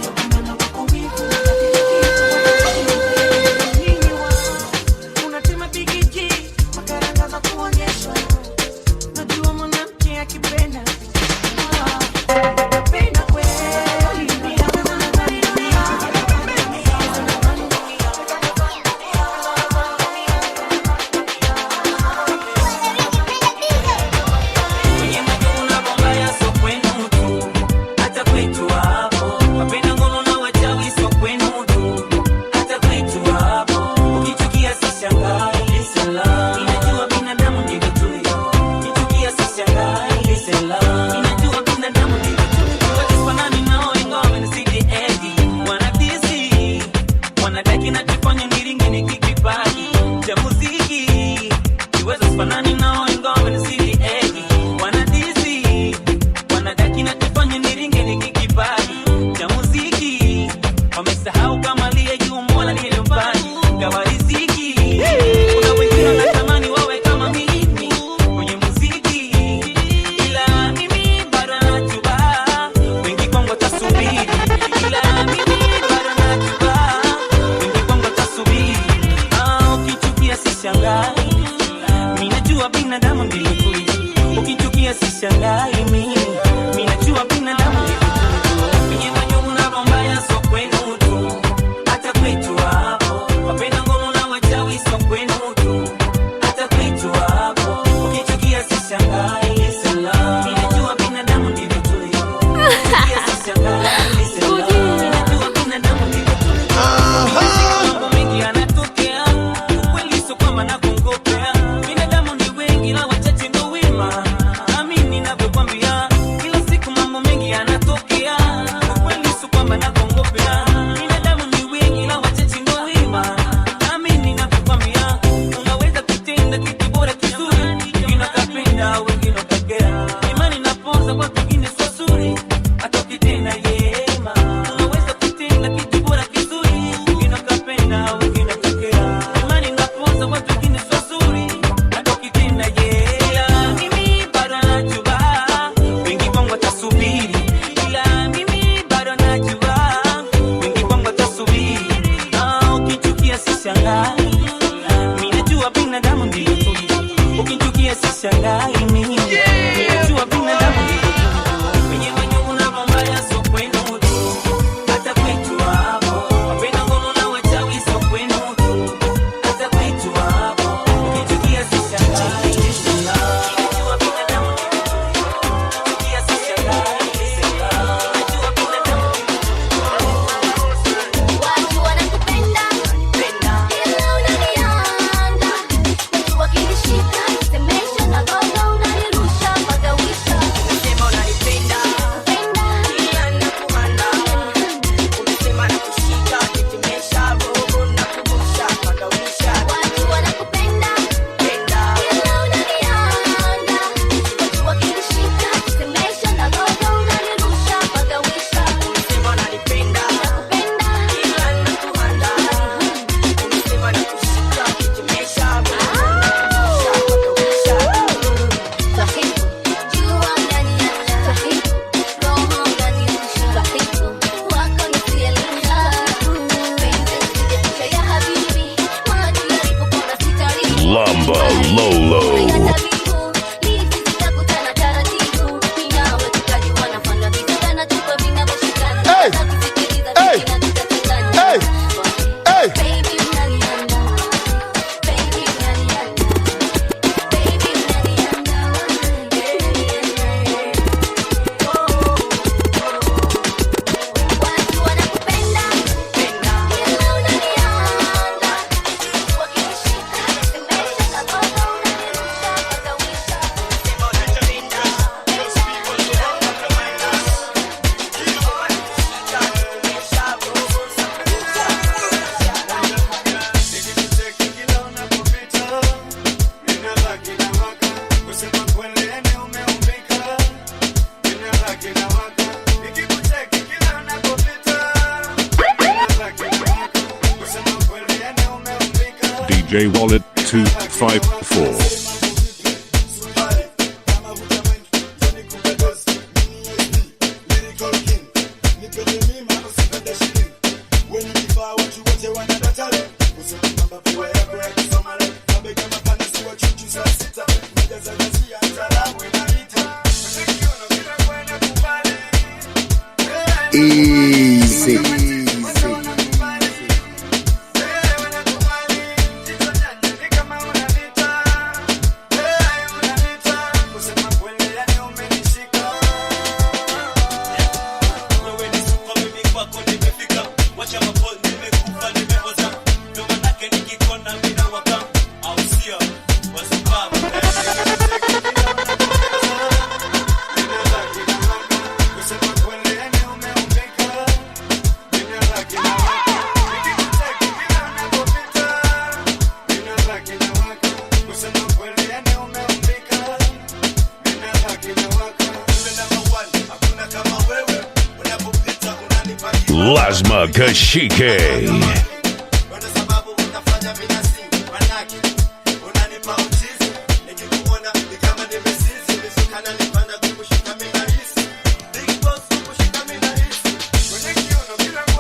nini wa unatema bigiji kwa karanga za kuonyeshwa. Najua mwanamke akipenda, ah, napenda kweli. Kwenye majungu mbaya sio kwenu tu, hata kwetu hapo. Wapenda ngono na wachawi sio kwenu tu, hata kwetu hapo. Ukichukia sishangai, listen love. Ninajua binadamu ndivyo tulivyo. Ukichukia sishangai, listen love. Ninajua binadamu ndivyo tulivyo. Watu nao ingawa wamenizidi edi. Wanadisi, wanadai kinachofanya niringe ni kikipaji cha muziki. Kiwezo sifanani nao ingawa wamenizidi edi. Wanadisi, wanadai kinachofanya niringe ni kikipaji cha muziki. Wamesahau kama aliye juu Mola ndiye mpaji gawa riziki. Kuna wengine wanatamani wawe kama mimi kwenye muziki, ila mimi bado nachuba. Wengi kwangu watasubiri, ila mimi bado nachuba. Wengi kwangu watasubiri. Ah, ukichukia sishangai, mimi najua binadamu ndivyo tulivyo. Ukichukia sishangai mimi, mimi najua binadamu ndivyo tulivyo. Kwenye majungu na mabaya sio kwenu tu, hata kwetu hapo. Wapenda ngono na wachawi sio kwenu tu, hata kwetu hapo. Ukichukia sishangai, listen love. Mimi najua binadamu ndivyo tulivyo. Ukichukia sishangai, listen love. Mimi najua binadamu ndivyo tulivyo. Mambo mengi yanatokea, ukweli sio kwamba nakungopea. Binadamu ni wengi na wachache ndio wema. Amini ninavyokwambia, kila siku mambo mengi yanatokea, ukweli sio kwamba nakungopea. Binadamu ni wengi na wachache ndio wema. Amini ninavyokwambia, unaweza kutenda kitu bora kizuri, wengine wakapenda, wengine wakakera. Imani inapoza kwa wengine sio zuri, hata ukitenda yema. Unaweza kutenda kitu bora kizuri, wengine wakapenda, wengine wakakera. Imani inapoza kwa wengine sio zuri, hata ukitenda yema. Mimi bado najua, wengi kwangu watasubiri, ila mimi bado najua, wengi kwangu watasubiri. Ah, ukichukia sishangai, mimi najua binadamu ndivyo tulivyo. Ukichukia sishangai mimi, mimi najua binadamu ndivyo tulivyo. Kwenye majungu na mabaya sio kwenu tu, hata kwetu hapo. Wapenda ngono na wachawi sio kwenu tu, hata kwetu hapo. Ukichukia sishangai, listen love. Najua binadamu ndivyo tulivyo. Ukichukia sishangai, listen love. Najua binadamu ndivyo Watu wanakupenda, ila unanianda. Watu wakinishika, semesha na gogo unani Lamba Lolo. Hey! Hey! Hey! Hey! DJ Wallet 254. Easy. Lazma Kashike.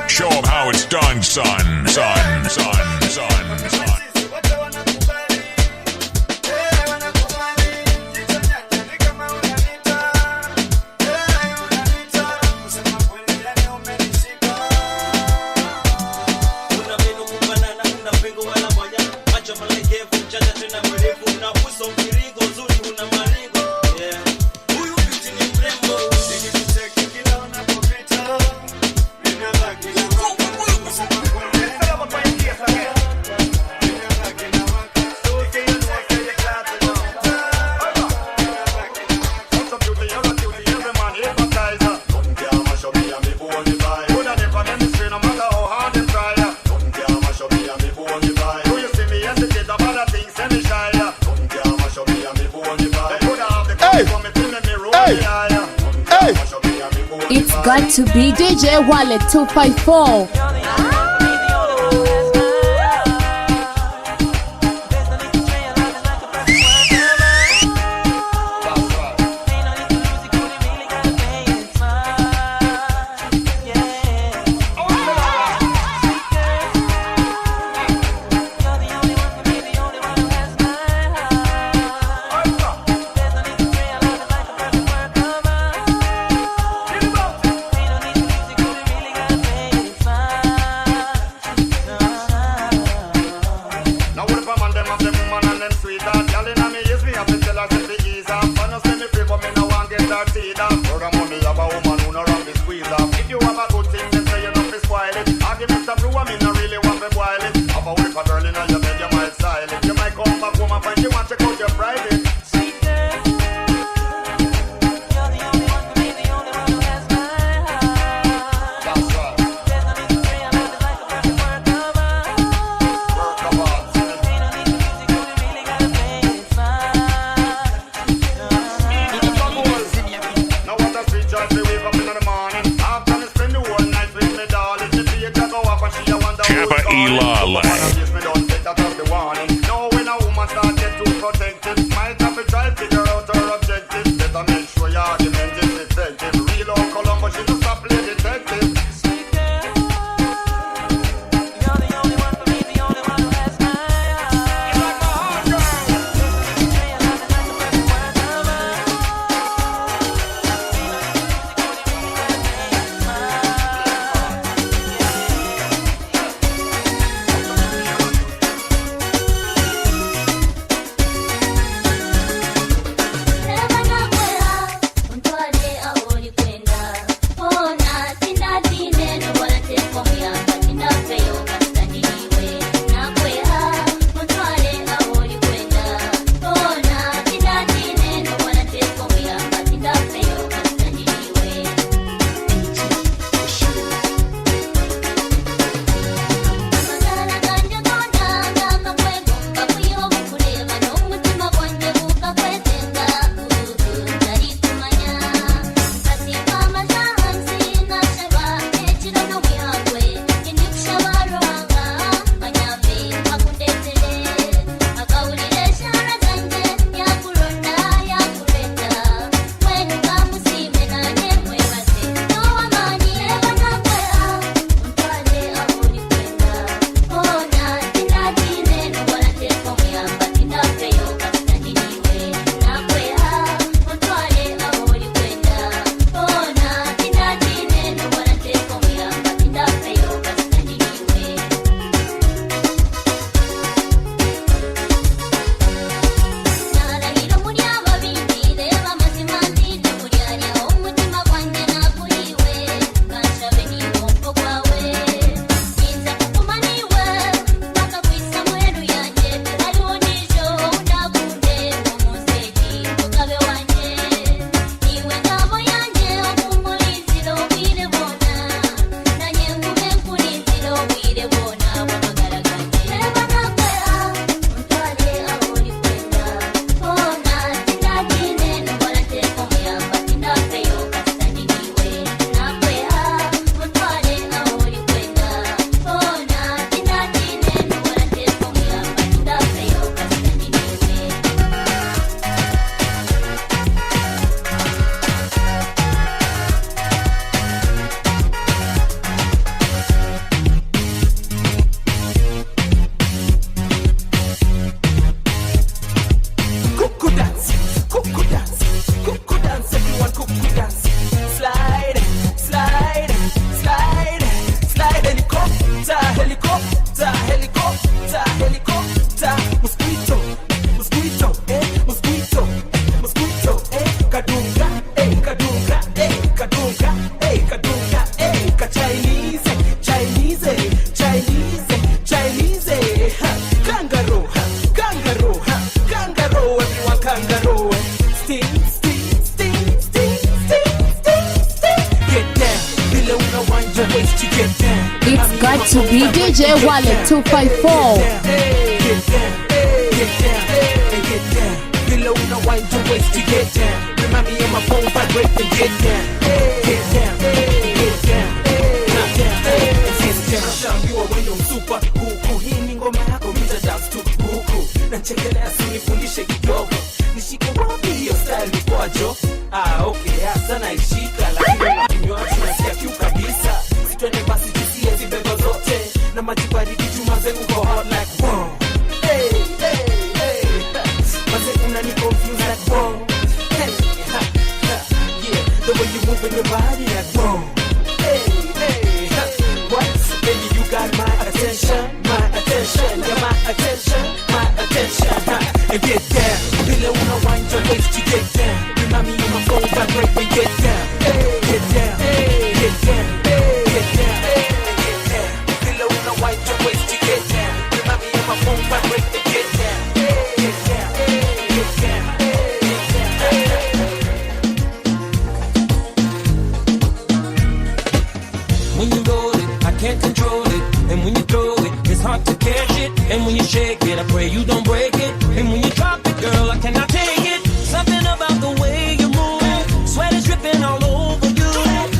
Show 'em how it's done, son, son, son, son, son. Una meno kufanana, una pengo wala mwanya, macho malegevu, mchanja tena mwerevu, una uso mviringo, uzuri una maringo. Yeah. Huyu binti ni mrembo. Hey! Hey! Hey! It's got to be DJ Wallet 254. Now what if a man them have them woman and them sweetheart? Girl inna me ears, me have to tell her say fi ease off. And no say me free, but me no want get her teed off. For a money have a woman who no run the squeeze off. If you have a good thing, then say you no fi spoil it. I give Mr. Brew, and me no really want fi boil it. Have a whip a girl inna your bed, you might style it. You might come back home and find she want check out your private. DJ Wallet 254. Get down, get down, and get down. Vile una wine to waist to get down. Remind me of my phone vibrate and get down, get down, get down, get down, and get down. Shaambiwa wewe ndo msupa huku, hii ni ngoma yako, mita dance tu huku. Nachekelea, usinifundishe kidogo, nishike wapi hiyo style ni kwajo? Ah, okay, hasa naishika, lakini na kinywaji nasikia kiu kabisa. Sitwende basi tusie zibeba zote na maji baridi, chuma zangu go hot like wow. Hey, hey, hey. Maze unani confuse like wow. Hey, ha, ha, yeah. The way you move in your body like wow. Hey, hey, ha. What? Baby, you got my attention, my attention, yeah, my attention, my attention. Ha. And get down, vile una wind your waist to get down. Remind me of my phone vibrate and get down, get down, get down, get down, and get down. Vile una wind your waist to get down. Remind me of my phone vibrate and get down, get down, get down, get down. When you roll it, I can't control it. And when you throw it, it's hard to catch it. And when you shake it, I pray you don't break it. And when you drop it, girl, I cannot take it. Something about the way you move, sweat is dripping all over you.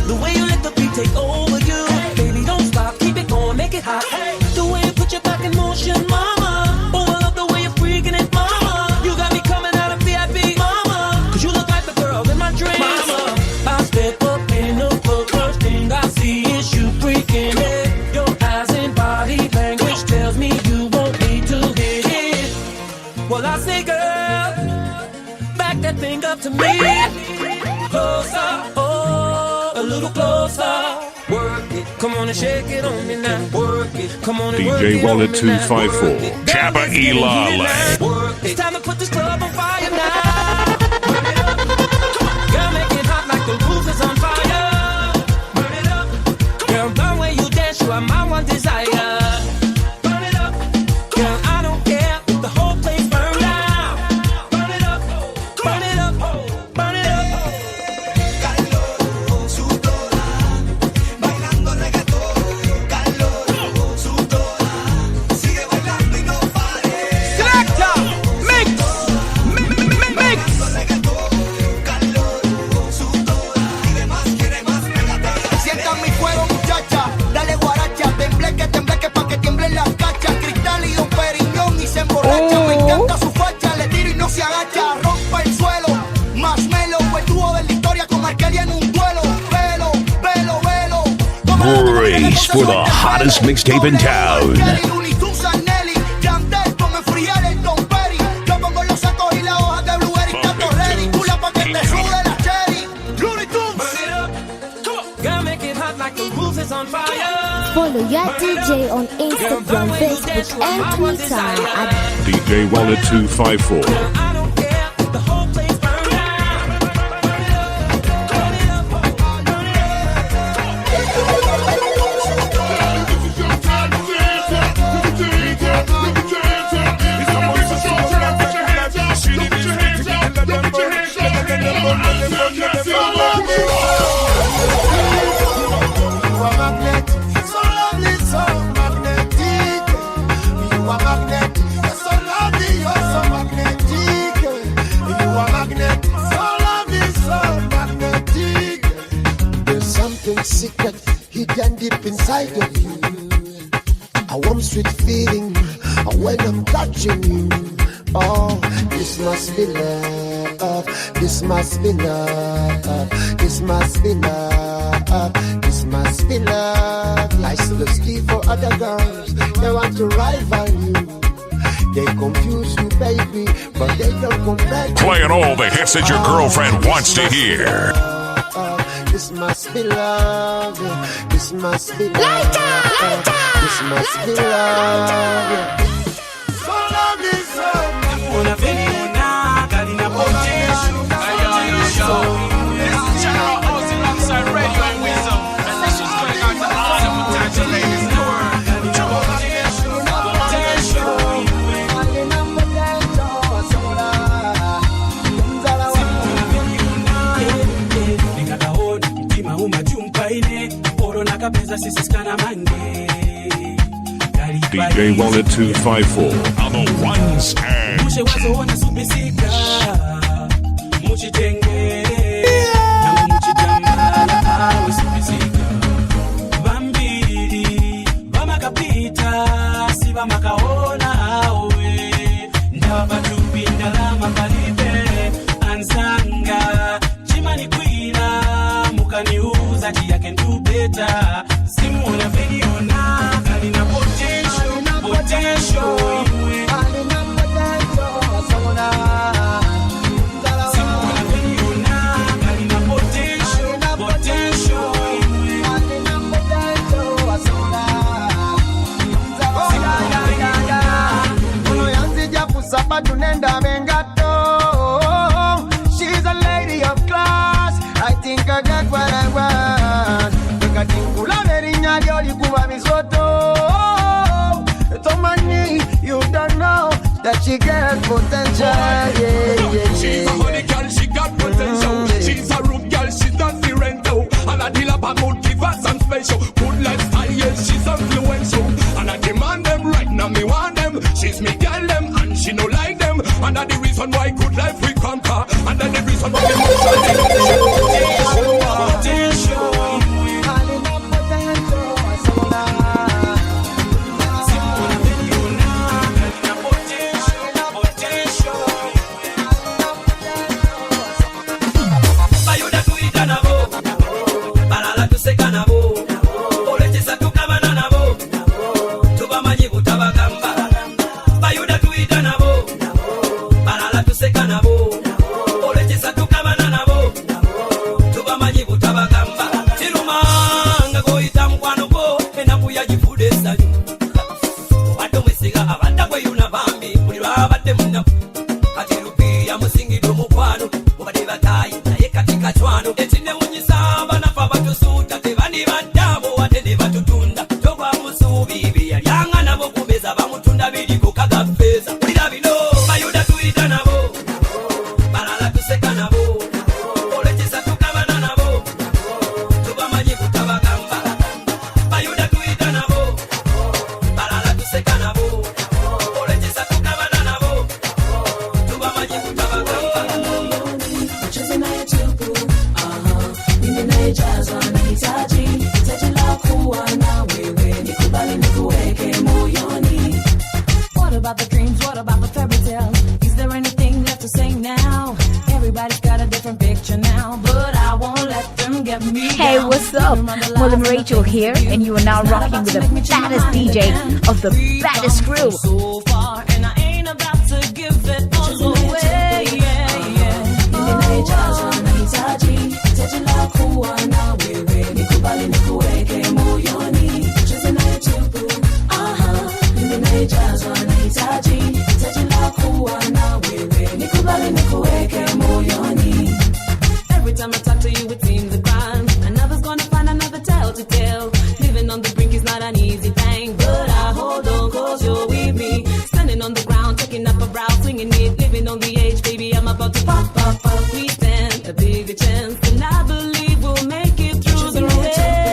The way you let the beat take over you. Baby, don't stop, keep it going, make it hot. The way you put your back in motion, mama. Oh, I love the way you're freaking it, mama. You got me coming out of VIP, mama. 'Cause you look like the girl in my dreams. Mama, I step up in the club, first thing I see is you freaking it. Your eyes and body language tells me you want me to hit it. Well, I say, girl, back that thing up to me. Closer, oh, a little closer. Work it, come on and shake it on me now. Work it, come on and work DJ it Wallet on me now. 254. Chapa Ilale. Work it. It's time to put this club on fire now. Burn it up. Come on. Girl, make it hot like the roof is on fire. Burn it up. Girl, the way you dance, you are my one desire. Burn it up. Girl, I don't care if the whole place burn down. Burn it up. Burn it up. Burn it up. Bailando reggaetón, calor, sudor, sigue bailando y no pare. Selector, mix, mix. Calor, sudor, pide más, quiere más, pégate. Sienta mi fuego, muchacha, dale guaracha, tembleque, tembleque pa' que tiemblen las cachas. Cristal y Don Periñón y se emborracha. Me encanta su facha, le tiro y no se agacha. Rompa el suelo, más melo, el dúo de la historia con Arcadia en un duelo. Velo, velo, velo. Brace for the hottest mixtape in town. Looney Tunes and Nelly, Yandel, ponme enfriar el Don Perry. Yo pongo los sacos y las hojas de Blueberry, tanto ready. Tula pa' que te sude la cherry. Looney Tunes. Burn it up. Come on. Girl, make it hot like the roof is on fire. Follow your DJ on Instagram, Facebook, and Twitter at DJ Wallet 254. You are magnet, so lovely, so magnetic. You are magnet, you're so lovely, you're so magnetic. You are magnet, so lovely, so magnetic. There's something secret hidden deep inside of you. A warm, sweet feeling when I'm touching you. Oh, this must be love. This must be love. This must be love. This must be love. I see the ski for other girls. They want to rival you. They confuse you, baby, but they don't compare. to Playing you. all the hits that your girlfriend wants to hear. This must be love. Yeah. This must be love. This must be love. Yeah. So lovely, so Unavyoniona, gari na potential. This is General Ozzy alongside Radio and Wisdom, and this is going out to all the potential ladies in the world. Potential. Nikakaona mtima umajumpaine oro nakapeza sisiskana mange DJ Wallet 254 on the ones and Mushe wazoona supisika muchitenge nangu muchitambala awe supisika vambiri vamakapita si vamakaona awe ndava patupi ndalama palibe anzanga chimanikwira mukaniuza chiyake ndubeta simuona veniona kalina potential potential iwe. Kusaba nenda mengato. She's a lady of class. I think I got what I want. Nikatinkula merinya lyolikuba misoto. Tomani, you don't know that she got potential. Yeah, yeah, She's a honey girl, she got potential. She's a rude girl, she's not the rental. And I deal up a mood, give her some special. Good lifestyle, yes, she's influential. And I demand them right now, me want them. She's me girl them, and she no like them. And that the reason why good life we conquer. And that the reason why we Potential. Bayuda tuyita nabo, balala tuseka nabo, olwekisa tukabana nabo, tubamanyi butabagamba. Bayuda tuyita nabo, balala tuseka nabo, olwekisa tukabana nabo, tubamanyi butabagamba. Kirumanga gwoyita mukwano gwo, ennaku yagifudde essanyu. Obadde omwesiga abadde akweyuna bambi, buli lw'abadde munaku. Kati lupiiya musingidde omukwano, mubadde bataayi naye kati kacwano. Ekinewunyisa abanafu abatusuuta, tebandibadde abo ate ne batutunda. Togwa musuubi bye yalyanga nabo ku mmeeza, bamutunda biriko kaga ffeeza. Wulira bino, Bayuda tuyita nabo, balala tuseka nabo, olwekisa tukabana nabo, tubamanyi butabagamba. Bayuda tuyita nabo, balala tuseka nabo, olwekisa tukabana nabo, tubamanyi butabagamba. Mchezo naye tupu, aha, mimi nayejazwa nahitaji, hitaji la kuwa na wewe, nikubali nikuweke moyoni. What about the dreams? What about the fairy tales? Is there anything left to say now? Everybody's got a different picture now, but I won't let them get me Hey, down. what's up? William Rachel here, and you are now rocking with the baddest DJ of the baddest crew. So far, and I ain't about to give it all away. Yeah, yeah. Mimi nayejazwa nahitaji, hitaji la kuwa na wewe, nikubali nikuweke moyoni. Mchezo naye tupu, aha, mimi nayejazwa nahitaji, hitaji la kuwa na wewe, nikubali nikuweke moyoni. Every time I talk to you, it seems a crime. Another's gonna find another tale to tell. Living on the brink is not an easy thing, but I hold on 'cause you're with me. Standing on the ground, taking up a brow, swinging it, living on the edge, baby. I'm about to pop, pop, pop. We stand a bigger chance, and I believe we'll make it through the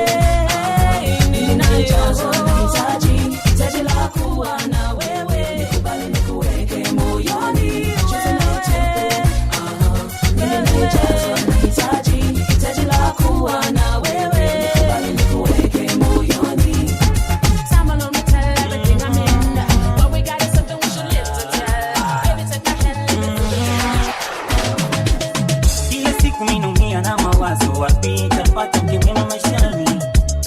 rain. Mimi nayejazwa nahitaji, hitaji la kuwa na wewe, nikubali nikuweke moyoni. Mchezo naye tupu, aha, mimi nayejazwa nahitaji, hitaji la kuwa na wewe, nikubali nikuweke moyoni. Time alone will tell everything I'm in. What we got is something we should live to tell. Baby, take my hand, let me Kila siku minaumia na mawazo, wapi tapata mke mwema maishani?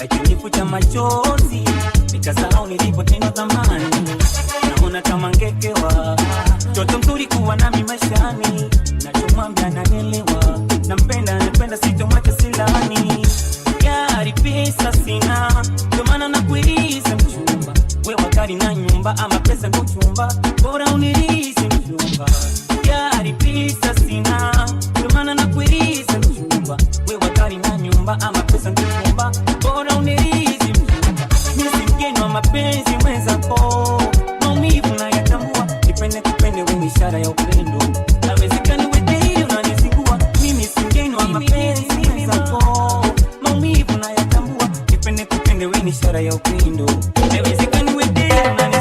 Akinifuta machozi nikasahau nilipotendwa zamani. Naona kama ngekewa mtoto mzuri kuwa nami maishani, nachomwambia ananielewa, nampenda napenda, sitomwacha silani. Gari pesa sina, ndio maana nakuiza mchumba, we wakari na nyumba ama pesa ndo chumba, bora unilize mchumba. Gari pesa sina, ndio maana nakuiza mchumba, we wakari na nyumba ama pesa ndo chumba, bora unilize mchumba. Mimi si mgeni wa mapenzi mwenzako, maumivu nayatambua, nipende kupende wewe ishara ya upendo, nawezekani we daily unanizingua. Mimi si mgeni wa mapenzi mwenzako, maumivu nayatambua, nipende kupende wewe ni ishara ya upendo, nawezekani we daily unanizingua.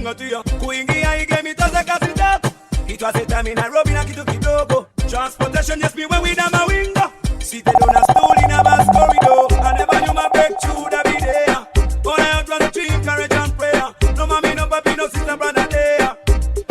kuzingatia. Kuingia igemi toze kazi tatu. It was a time in Nairobi na kitu kidogo. Transportation yes me when we down my window. Seated on a stool in a bus corridor. I never knew my breakthrough would be there. But I had run a dream, courage and prayer. No mommy, no papi, no sister, brother there.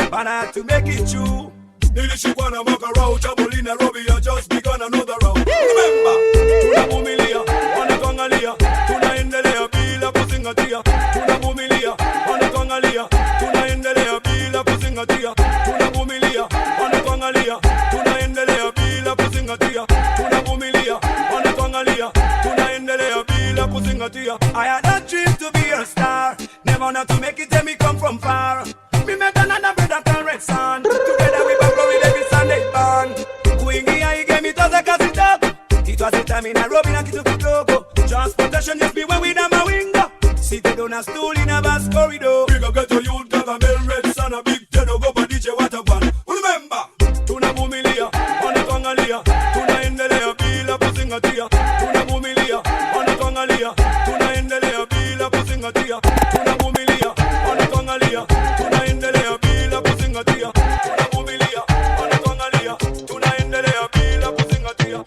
But I had to make it true. Nilishikwa na makarau, trouble in Nairobi, I just begun another round. Remember, tunavumilia, wanatuangalia, tunaendelea bila kuzingatia. Tunavumilia, wanatuangalia, tunaendelea bila kuzingatia. Tunavumilia, wanatuangalia, tunaendelea bila kuzingatia. Tunavumilia, wanatuangalia, tunaendelea bila kuzingatia. I had a dream to be a star, never not to make it, tell me come from far. Me met another brother called Red Sun. Together we back with every Sunday band. Kuingia igemi toze kazi tatu. It was a time in Nairobi na kitu kidogo. Transportation yes me when we down my window. Seated on a stool in a bus corridor. Big up get to youth, Gargamel, Red Sun, a big Tedo, go for DJ Waterman. Remember, tunavumilia, wanatuangalia, tunaendelea bila kuzingatia. Tunavumilia, wanatuangalia, tunaendelea bila kuzingatia. Tunavumilia, wanatuangalia, tunaendelea bila kuzingatia. Tunavumilia, wanatuangalia, tunaendelea bila kuzingatia.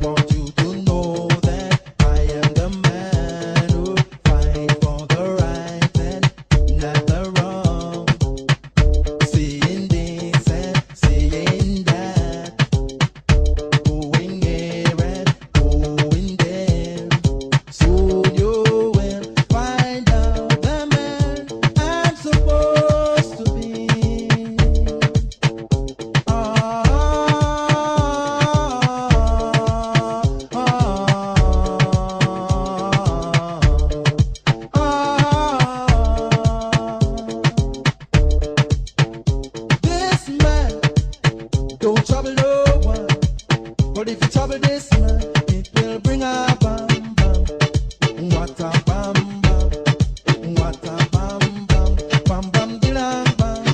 Want you to know that I am the man who fight for the right and not the wrong. Seeing this and seeing that, going here and going there. Soon you will find out the man I'm supposed to be. This man don't trouble no one, but if you trouble this man, it will bring a bam bam. What a bam bam, what a bam bam, bam bam dilang bam.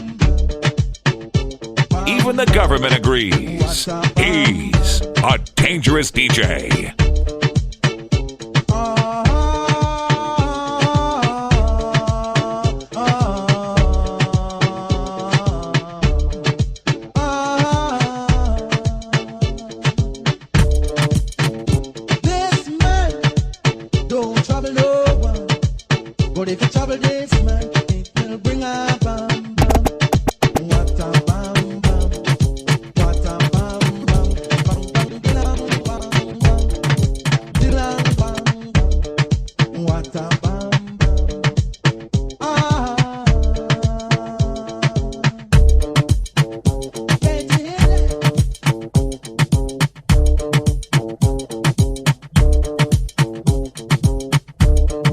Even the government agrees. He's a dangerous DJ. This man don't trouble no one, but if you trouble this man, it will bring a bam bam. What a bam bam, what a bam bam, bam bam dilang bam bam, dilang bam bam. What a bam bam. Ah, can't you hear that?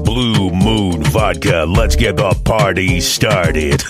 Blue Moon Vodka. Let's get the party started.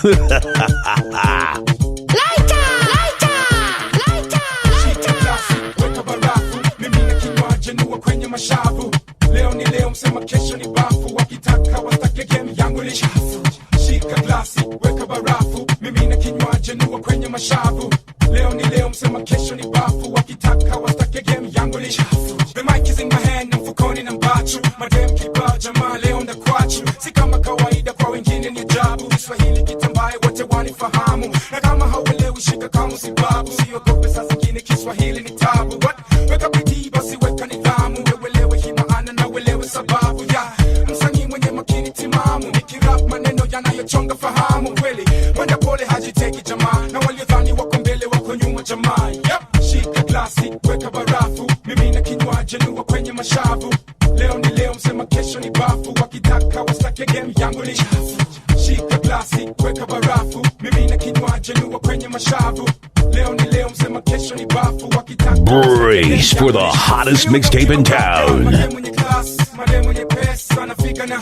Shika glasi, weka barafu, mimi na kinywaji nua kwenye mashavu. Leo ni leo, msema kesho ni bafu, wakitaka watake game yangu ni chafu. Shika glasi, weka barafu, mimi na kinywaji nua kwenye mashavu. Leo ni leo, msema kesho ni bafu, wakitaka watake game yangu ni chafu. The mic is in my hand, na mfukoni na mbachu, madem kibao jamaa leo ndakwachu. Si kama kawaida kwa wengine ni ajabu, Kiswahili kitambaye wote wanifahamu, na kama hauelewi shika kama sibabu, siogope saa zingine Kiswahili ni tabu. What? Weka bidii basi weka nidhamu, uelewe hii maana na uelewe sababu ya msanii mwenye makini timamu, nikirap maneno yanayochonga fahamu kweli, mwenda pole hajiteki jamaa, na waliodhani wako mbele wako nyuma jamaa. Yep. Shika glasi, weka barafu, mimi na kinywaji nua kwenye mashavu. Leo ni leo, msema kesho ni bafu, wakitaka wasitake game yangu ni chafu. Shika glasi, weka barafu, mimi na kinywaji nua kwenye mashavu. Leo ni leo, msema kesho ni bafu, wakitaka Brace for the hottest mixtape in town. mwenye class, madem mwenye pesa nafika na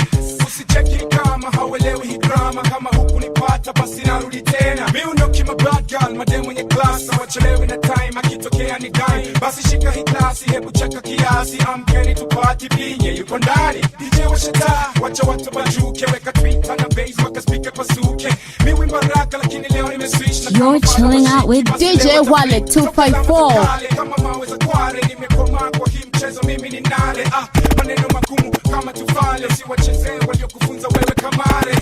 usicheki kama hauelewi hii drama, kama hukunipata basi narudi tena. Mi unoki ma bad girl, madem mwenye class hawachelewi na time, akitoka Ikitokea ni dime, basi shika hii glasi, hebu cheka kiasi. Amkeni tupati pinye yuko ndani. DJ washa taa, wacha watu wajuke, weka Twitter na bass, weka speaker pasuke. Miwi baraka lakini leo nimeswitch na You're chilling out with DJ Wallet 254. kale kama mawe za kware, nimekomaa kwa hii mchezo, mimi ni nare. Ah, maneno magumu kama tufale, usiwachezee waliokufunza wewe kamare.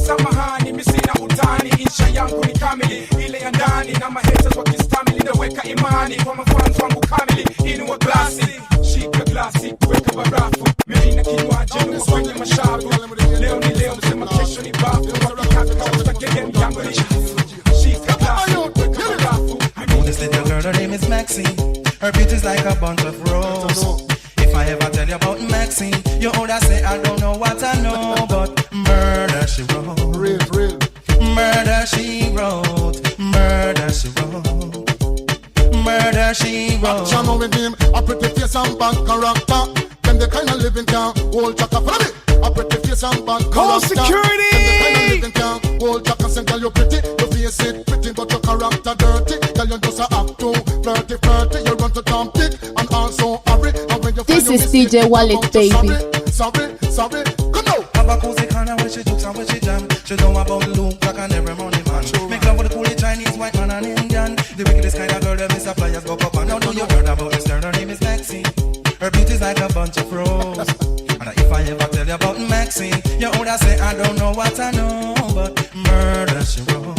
Samahani, mimi sina utani, insha yangu ni kamili, ile ya ndani na mahaters wakistamili, naweka imani kwa mafans wangu kamili. Inua glasi, shika glasi, weka barafu, mimi na kinywaji nuwa kwenye mashavu. Leo ni leo, msema kesho ni bafu, wakitaka watake game yangu ni chafu. Shika glasi, weka barafu. I know this little girl, her name is Maxine. Her beauty's like a bunch of roses. If I ever tell you about Maxine, you older say I don't know what I know, but murder she wrote. Real, real. Murder she wrote. Murder she wrote. Murder she wrote. Action with him, a pretty face and bad character. Them the kind of living can hold chaka. Follow me. A pretty face and bad Call character. security. Them the kind of living can hold chaka. Say, girl, you pretty, your face it pretty, but your character dirty. Girl, you just a act too flirty, flirty. You run to town big and also hurry. And when you This find your is mistake, DJ Wallet, you baby. Sorry, sorry, come now. Have a cozy corner where she jokes and where she jam. She know about Luke like and every money man. Make love with the coolie Chinese, white man and Indian. The wickedest kind of girl that Mr. Flyers go up and now do you heard about this girl? Her name is Maxine. Her beauty's like a bunch of roses. And if I ever tell you about Maxine, you older say I don't know what I know, but murder she wrote.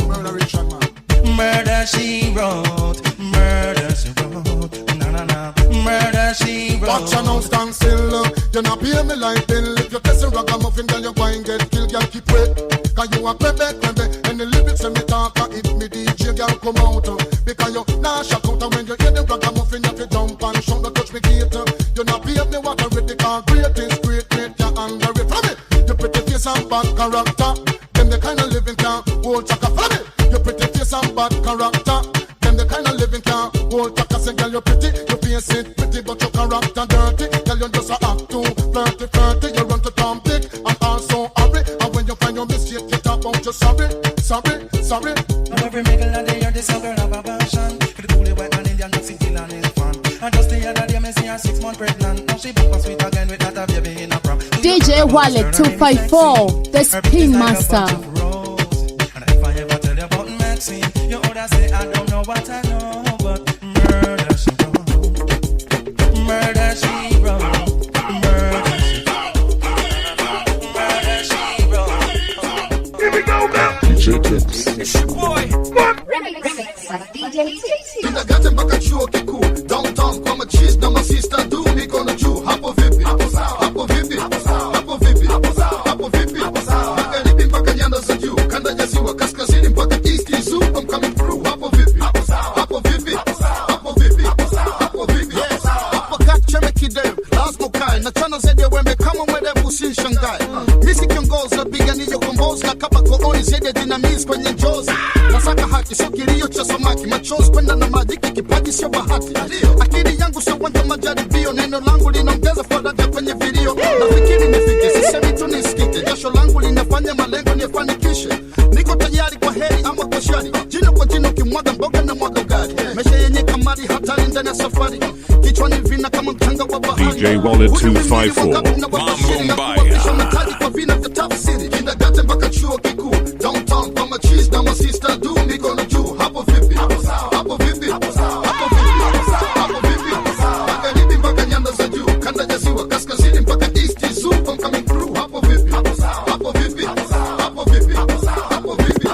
Murder she wrote. Murder she wrote. Na na na. Murder she wrote. Watch ya now stand still. You not pay me like bill. If you test a ragamuffin, girl, you go and get killed. Girl, keep wait. Cause you a crebe, crebe. And the lyrics when me talk, if me DJ, girl, come out. Because you nah shock out. And when you hear the ragamuffin, you have to jump and shout, don't touch me gate. You not pay me what I read, because great is great, great, you under it. Follow me. You pretty face and bad character. Them the kind of living can hold chaka. Follow me. You pretty face and bad character. Them the kind of living can hold chaka. Say, girl, you pretty, you face it pretty, but your character dirty. Girl, you just a act too flirty, flirty. You run to town big and also hurry. And when you find your mistake, you talk about you sorry, sorry, sorry. Now every middle of the year, this young girl have a passion for the coolie white man, Indian, Mexican, and his fan. And just the other day, me see her 6 months pregnant. Now she back for sweet again with that a baby in a prom. DJ Wallet 254, the Spin Master. And if I ever tell you about Maxine, you older say I don't know what I know, but murder she wrote. Murder she wrote. Murder she wrote. Murder she wrote. Here we go now. DJ Tips. It's your boy. Kindergarten mpaka chuo kikuu, downtown kwa machiz na masista du, mikono juu, hapo vipi? Hapo vipi? Hapo vipi? Hapo vipi? Magharibi mpaka nyanda za juu, kanda ya ziwa, kaskazini mpaka east zoo, I'm coming through, hapo vipi? Hapo vipi? Hapo vipi? Hapo vipi? Hapo kacheme kidevu, lazima ukae na chana zaidi ya wembe kama mwerevu usishangae. Mimi si kiongozi, napigania ukombozi na kaba kooni zaidi ya jinamizi kwenye njozi. Nasaka haki, sio kilio cha samaki, machozi kwenda na maji, hiki kipaji sio bahati. Akili yangu sio uwanja majaribio, neno langu linaongeza faraja kwenye vilio. Nafikiri nifike, sisemi tu nisikike, jasho langu linafanya malengo nifanikishe. Niko tayari kwa heri ama kwa shari, jino kwa jino kimwaga mboga na mwaga ugali. Maisha yenye kamari hatari ndani ya safari, kichwani vina kama mchanga wa bahari. DJ Wallet 254. Mambo mbaya. Mtaji kwa vina vya tafsiri, kindergarten mpaka chuo kikuu, downtown kwa machiz na masista du, mikono juu, hapo vipi? Hapo vipi? Hapo vipi? Hapo vipi? Magharibi mpaka nyanda za juu, kanda ya ziwa, kaskazini mpaka east zoo, I'm coming through, hapo vipi? Hapo vipi? Hapo vipi? Hapo vipi?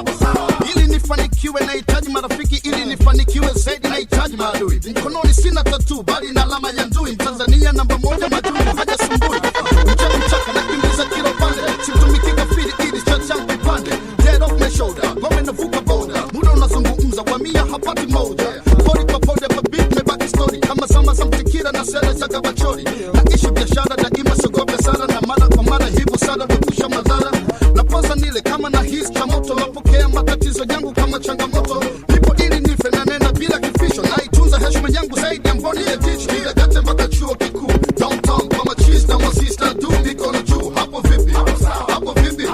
Ili nifanikiwe nahitaji marafiki, ili nifanikiwe zaidi nahitaji maadui. Mkononi sina tatu bali na alama ya ndui. Mtanzania namba moja, majungu hajasumbui. Mchaka mchaka nakimbiza kila upande, situmiki kafiri ili cha changu kipande. Dead off my shoulder, ngome navuka boda, muda unazungumza wamia hapati moja. Pori kwa pori hapa beat mebaki story, kama zama za mtikira na sera za kabachori. Naishi biashara daima, siogope sana, na mara kwa mara hivyo sana kuepusha madhara. Napoza nile kama na hisi cha moto, napokea matatizo yangu kama changamoto. Nipo ili nife na nena bila kifisho, naitunza heshima yangu zaidi ya mboni ya jicho. Kindergarten mpaka chuo kikuu, downtown kwa machiz na masista du, mikono juu, hapo vipi? Hapo vipi? Hapo vipi?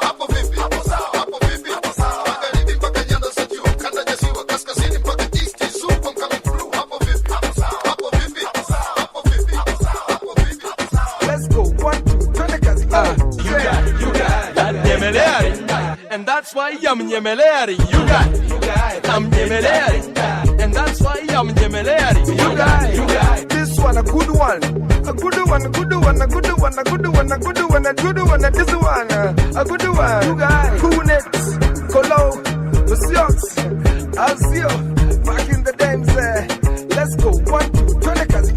Hapo vipi? Magharibi mpaka nyanda za juu, kanda ya ziwa, kaskazini mpaka east zoo, I'm coming through, hapo that's why I'm nyemelere. You got, I'm nyemelere. And that's why I'm nyemelere. You got. This one a good one, a good one, a good one, a good one, a good one, a good one, a good one, a this one, a good one. You got Kunet, Kolo, Siox, Azio, back in the days. Let's go, 1, 2, twende kazi.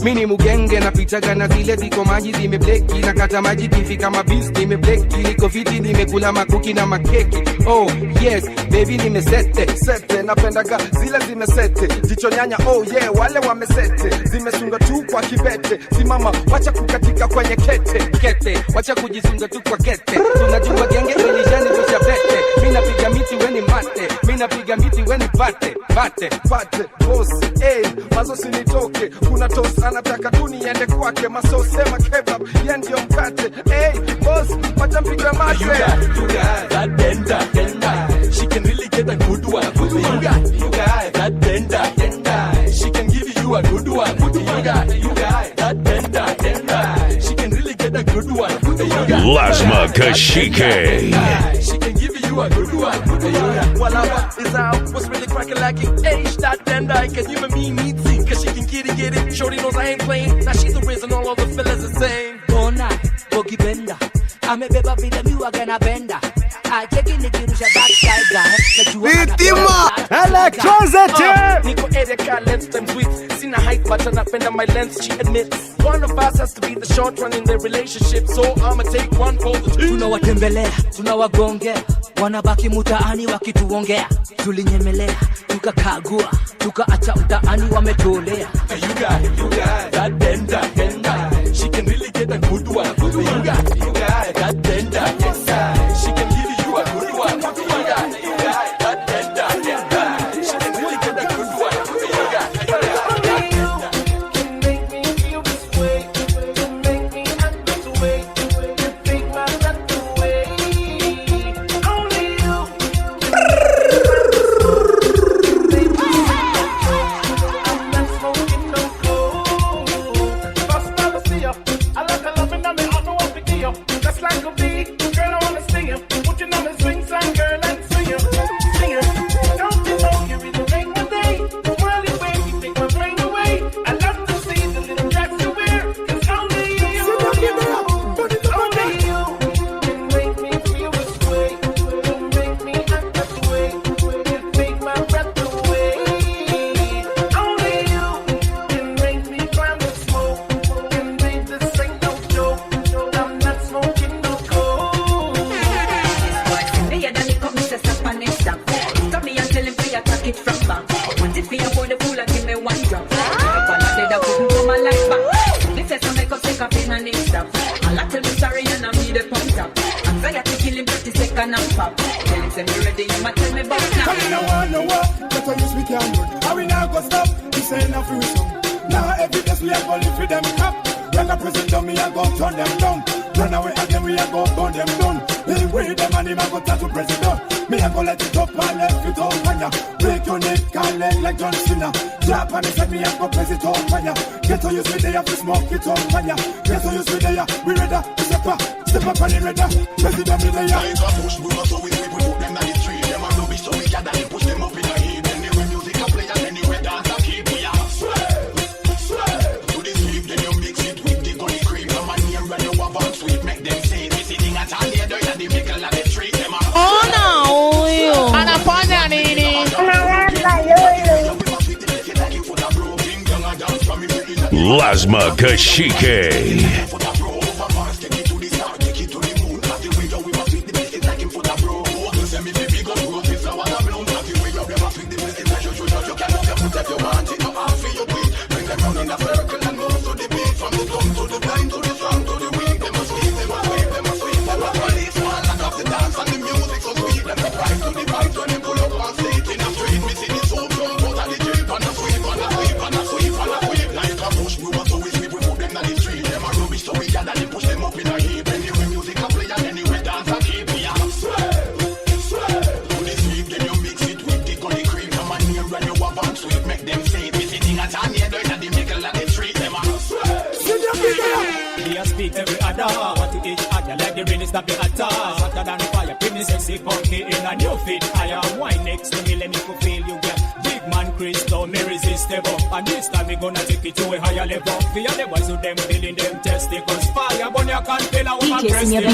Mini mugenge napitaga na zile ziko maji zimebleki na kata maji kifi kama beast nimebleki niko fiti nimekula makuki na makeki. Oh yes baby nimesete sete napendaga zile zimesete jicho nyanya oh yeah wale wamesete zimesunga tu kwa kibete simama wacha kukatika kwenye kete kete wacha kujisunga tu kwa kete tunajua genge ilijani tushabete mimi napiga miti weni mate mimi napiga miti weni pate pate pate boss eh mazo sinitoke kuna toss anataka tu niende kwake masosema kebab yeye ndio mkate hey boss wacha mpige mate You got that denda denda she can really get a good one you got that denda denda she can give you a good one you got that denda denda she can really get a good one you got Lazma Kashike. She can give you a good one. Walaba is out. What's really cracking like it? H dot denda. Can you and me meet see? Cause she can get it. Shorty knows I ain't playing. Now she's the reason all of the fellas the same. Bona, Bogi Benda. Amebeba vile mi waga napenda. Acheki nikirusha that side guy. Najua Vitima Electricity. Niko area car length times width. Sina height but anapenda my length. She admits one of us has to be the short one in the relationship. So I'ma take one for the team. Tunawatembelea, tunawagongea, wanabaki mtaani wakituongea. Tulinyemelea, tukakagua, tukaacha mtaani wametolea. You got that denda denda. She can really get a good one. You got that denda denda. She can give you a good one. You got that denda denda. She can really get a good one. You got Only you can make me feel this way. You make me act this way. You take my breath away. Only you can make me I'm not smoking no coke. First time I see ya, I like a loving and me I know I pick you. Just like a bee, girl I wanna see you. Put your number swing sign, girl, and swing you, sing you. Don't you know you really make my day? Swirly way you take my brain away. I love to see the little tracks you wear. 'Cause only you, only you can make me feel this way. You make me act this way. You take my breath away. Only you can make me climb the smoke. And babe, this ain't no joke. I'm not smoking no coke. Me and Danny come to stop and next stop. Stop me and tell him to attack it from back. Want it for your boy the fool and give me one drop. Up and I said I couldn't come my life back. This is some make up take up in and next stop. I'll tell me sorry and I'm need a pump up. Anxiety kill him 30 second and pop. Tell him say me ready, you might tell me about now. Come in and no one, but I use we can run. How we now go stop? This ain't a free song. Now every day we are go live with them cap. Like a prison dummy, I go turn them down. Run away again, we a go burn them down. He with them and him a go tattoo president. Me a go let it up and left it up on ya. Break your neck and leg like John Cena. Japanese said me a go press it up on ya. Get to use me there, we smoke it up on ya. Get to use me there, we ready to step up. Step up on the radar, president me there. Like a push, we want so we put them on the street. Them a rubbish, so we gather and push them up in the heat. Anyway, music a play and anyway dance a keep. We are swear, swear. To the sweep, then you mix it with the gully cream. Come on here and you have on sweet, make them say this sitting at all the other the middle of the street. Them a Ona huyu anafanya nini? Lazma Kashike. Every other, want to each other like the rain is not the attack. Hotter than fire, give me sex pussy funky in a new fit. I am wine next to me, let me fulfill you, girl. Big man Crystal, me resistible. And this time we gonna take it to a higher level. The other ones who them feeling them testicles. Fire burn your can't feel a woman DJ Senior B.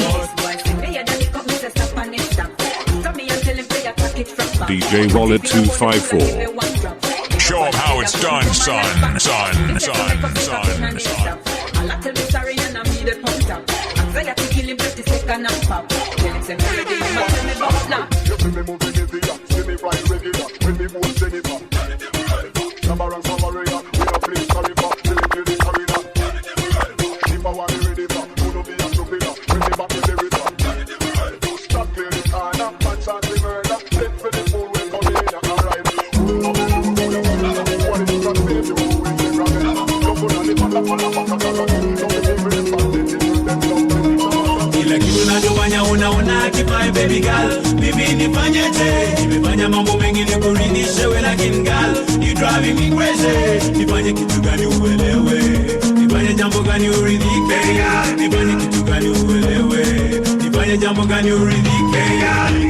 DJ Wallet 254. Show 'em how it's done, son, son, son, son, son. Allah tell me sorry and I'm me the pump up. Anxiety killing pretty second and pop. Tell him say me ready, you must tell me boss now. You see me moving easier, see me right regular, when me move Jennifer. Number and Samaria, we no play sorry for, we live in the corridor. If I want me ready for, who no be a stupid, when me back in the river. Stop clear the corner, match and the murder, let for the fool when come in and arrive. Who no be you, who no be you, what is that baby, who is the rabbit? Don't put on the Kila kitu nachofanya unaona kifai baby girl, mimi nifanyeje? Nimefanya mambo mengi nikuridhishe we, lakini girl you driving me crazy. Nifanye kitu gani uelewe? Nifanye jambo gani uridhike? Nifanye kitu gani uelewe? Nifanye jambo gani uridhike?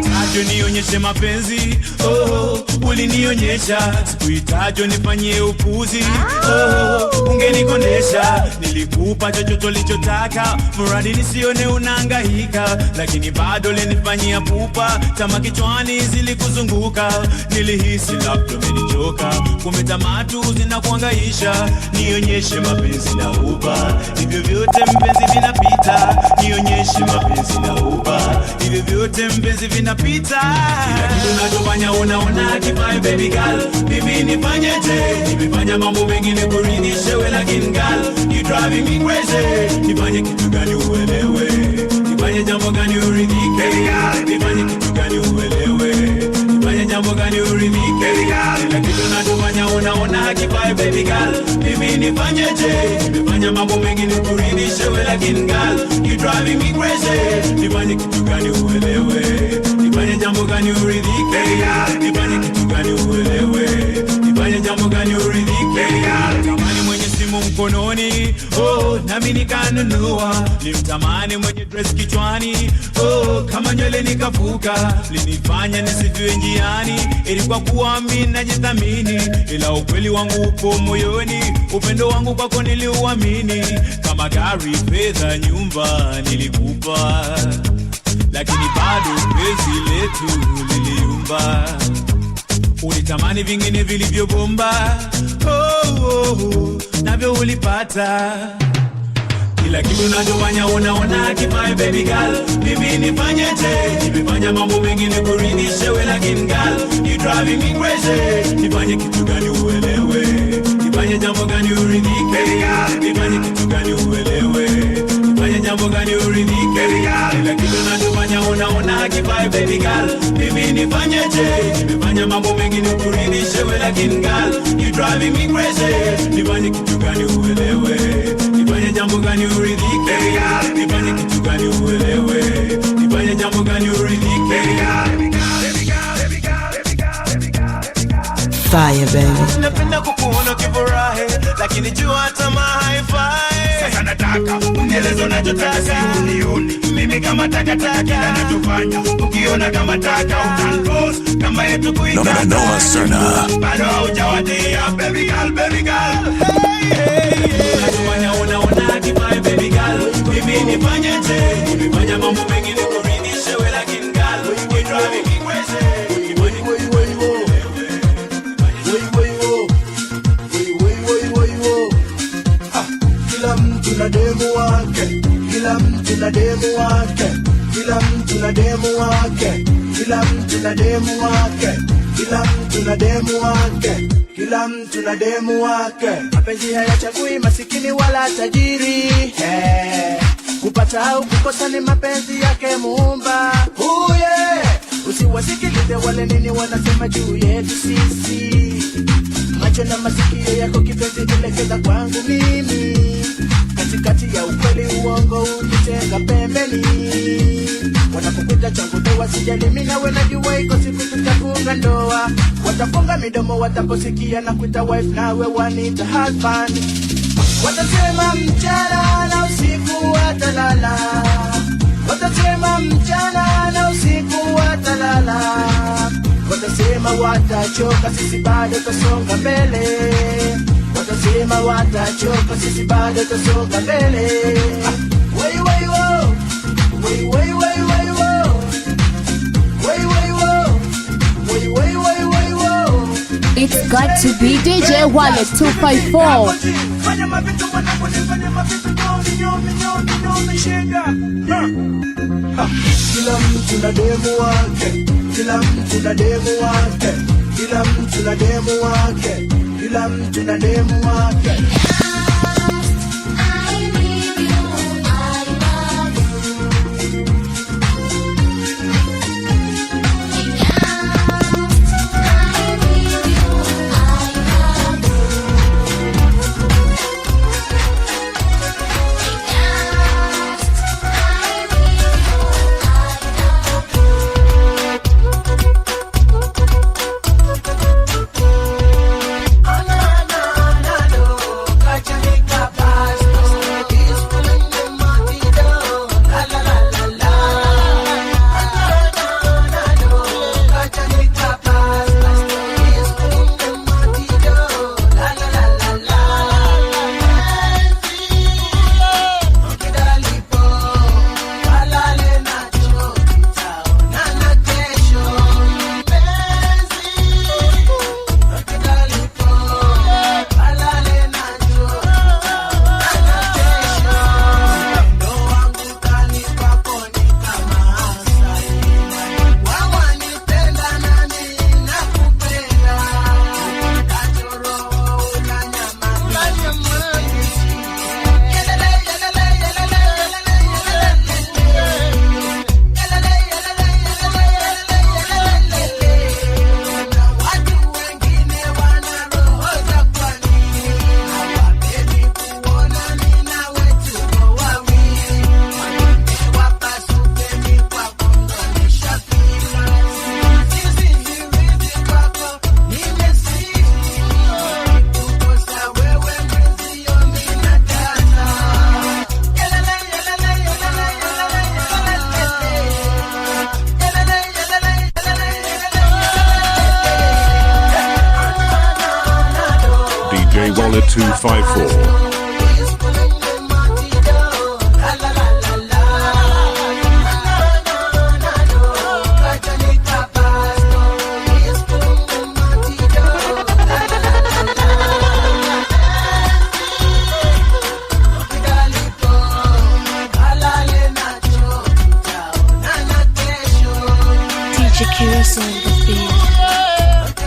Tajo nionyeshe mapenzi, oh, ulinionyesha. Sikuitajo nifanyie upuzi, oh, ungenikondesha. Nilikupa chochote ulichotaka, mradi nisione unahangaika, lakini bado ulinifanyia pupa, tamaa kichwani zilikuzunguka. Nilihisi labda umenichoka, kumbe tamaa tu zinakuhangaisha. Nionyeshe mapenzi na uba, hivyo vyote mpenzi vinapita. Nionyeshe mapenzi na uba, hivyo vyote mpenzi vinapita. Kila kitu nachofanya unaona kifai baby girl, mimi nifanyeje? Nimefanya mambo mengi nikuridhishe we, lakini girl you driving me crazy. Nifanye kitu gani uelewe? Nifanye jambo gani uridhike? Nifanye kitu gani uelewe? Nifanye jambo gani uridhike? Kila kitu nachofanya unaona kifai baby girl, mimi nifanyeje? Nimefanya mambo mengi nikuridhishe we, lakini girl you driving me crazy. Nifanye kitu gani uelewe? Nifanye jambo gani uridhike? Nifanye kitu gani uelewe? Nifanye jambo gani uridhike? Tamani mwenye simu mkononi, oh, nami nikanunua. Nilimtamani mwenye dress kichwani, oh, kama nywele nikafuka. Linifanya nisifiwe njiani, ilikuwa kuwa mimi najithamini, ila ukweli wangu upo moyoni. Upendo wangu kwako niliuamini, kama gari, fedha, nyumba nilikupa, lakini bado penzi letu liliumba. Ulitamani vingine vilivyobomba, oh, oh, oh, navyo ulipata. Kila kitu nachofanya unaona kifai baby girl, mimi nifanyeje? Nimefanya mambo mengi nikuridhishe we, lakini girl you driving me crazy. Nifanye kitu gani uelewe? Nifanye jambo gani uridhike? Nifanye kitu gani uelewe? Nifanye jambo gani uridhike? Kila kitu nachofanya unaona kifai baby girl, mimi nifanyeje? Nimefanya mambo mengi nikuridhishe we, lakini girl you driving me crazy. Nifanye kitu gani uelewe? Nifanye jambo gani uridhike? Nifanye kitu gani uelewe? Nifanye jambo gani uridhike? Fire baby. Napenda kukuona ukifurahi, lakini jua tamaa haifai. Sasa nataka unieleze unachotaka, si unioni mimi kama takataka. Kila nachofanya ukiona kama taka, utanpost kama yetu kuikata. Noma Serna. Bado haujawadia baby girl, baby girl. Hey, hey, hey. Nachofanya unaona kifai baby girl, mimi nifanyeje? Nimefanya mambo mengi nikuridhishe we, lakini girl you driving me crazy. Kila mtu na demu wake, kila mtu na demu wake, kila mtu na demu wake, kila mtu na demu wake, kila mtu na demu wake, kila mtu na demu wake. Mapenzi hayachagui masikini wala tajiri, hey. Kupata au kukosa ni mapenzi yake Muumba. Oh yeah. Usiwasikilize wale nini wanasema juu yetu sisi. Macho na masikio yako kipenzi elekeza kwangu mimi. Katikati ya ukweli uongo ujitenga pembeni. Wanapokuja changu ndoa sijali mimi nawe najua iko siku tutafunga ndoa. Watafunga midomo wataposikia na kuita wife nawe wanita husband. Watasema mchana na usiku watalala. Watasema mchana na usiku watalala. Watasema watachoka, sisi bado tusonga mbele. Watasema watachoka, sisi bado tusonga mbele. Wei wei wo, wei wei wei wei wo, wei wei wo, wei wei wei wei wo. It's got to be DJ Wallet 254. Fanya mavitu mwanangu, nifanye mavitu nyoni nyoni nyoni nyoni shida. Ha. Kila mtu na demu wake, kila mtu na demu wake, kila mtu na demu wake, kila mtu na demu wake. DJ Wallet 254. DJ Curious on the beat.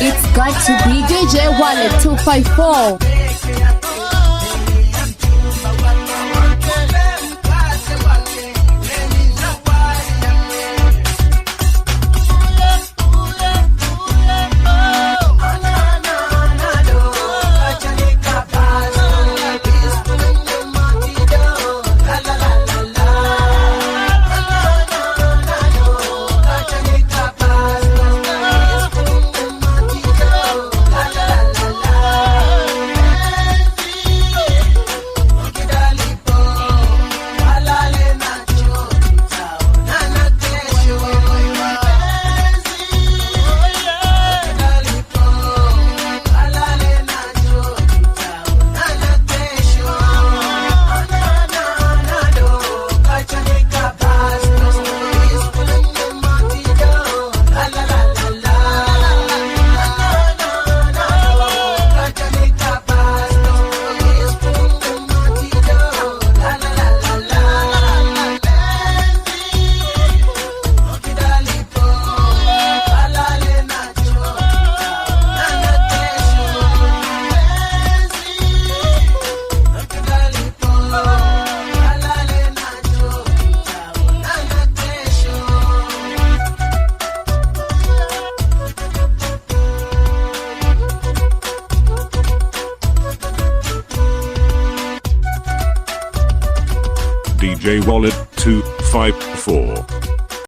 It's got to be DJ Wallet 254. La la la la. DJ Wallet 254.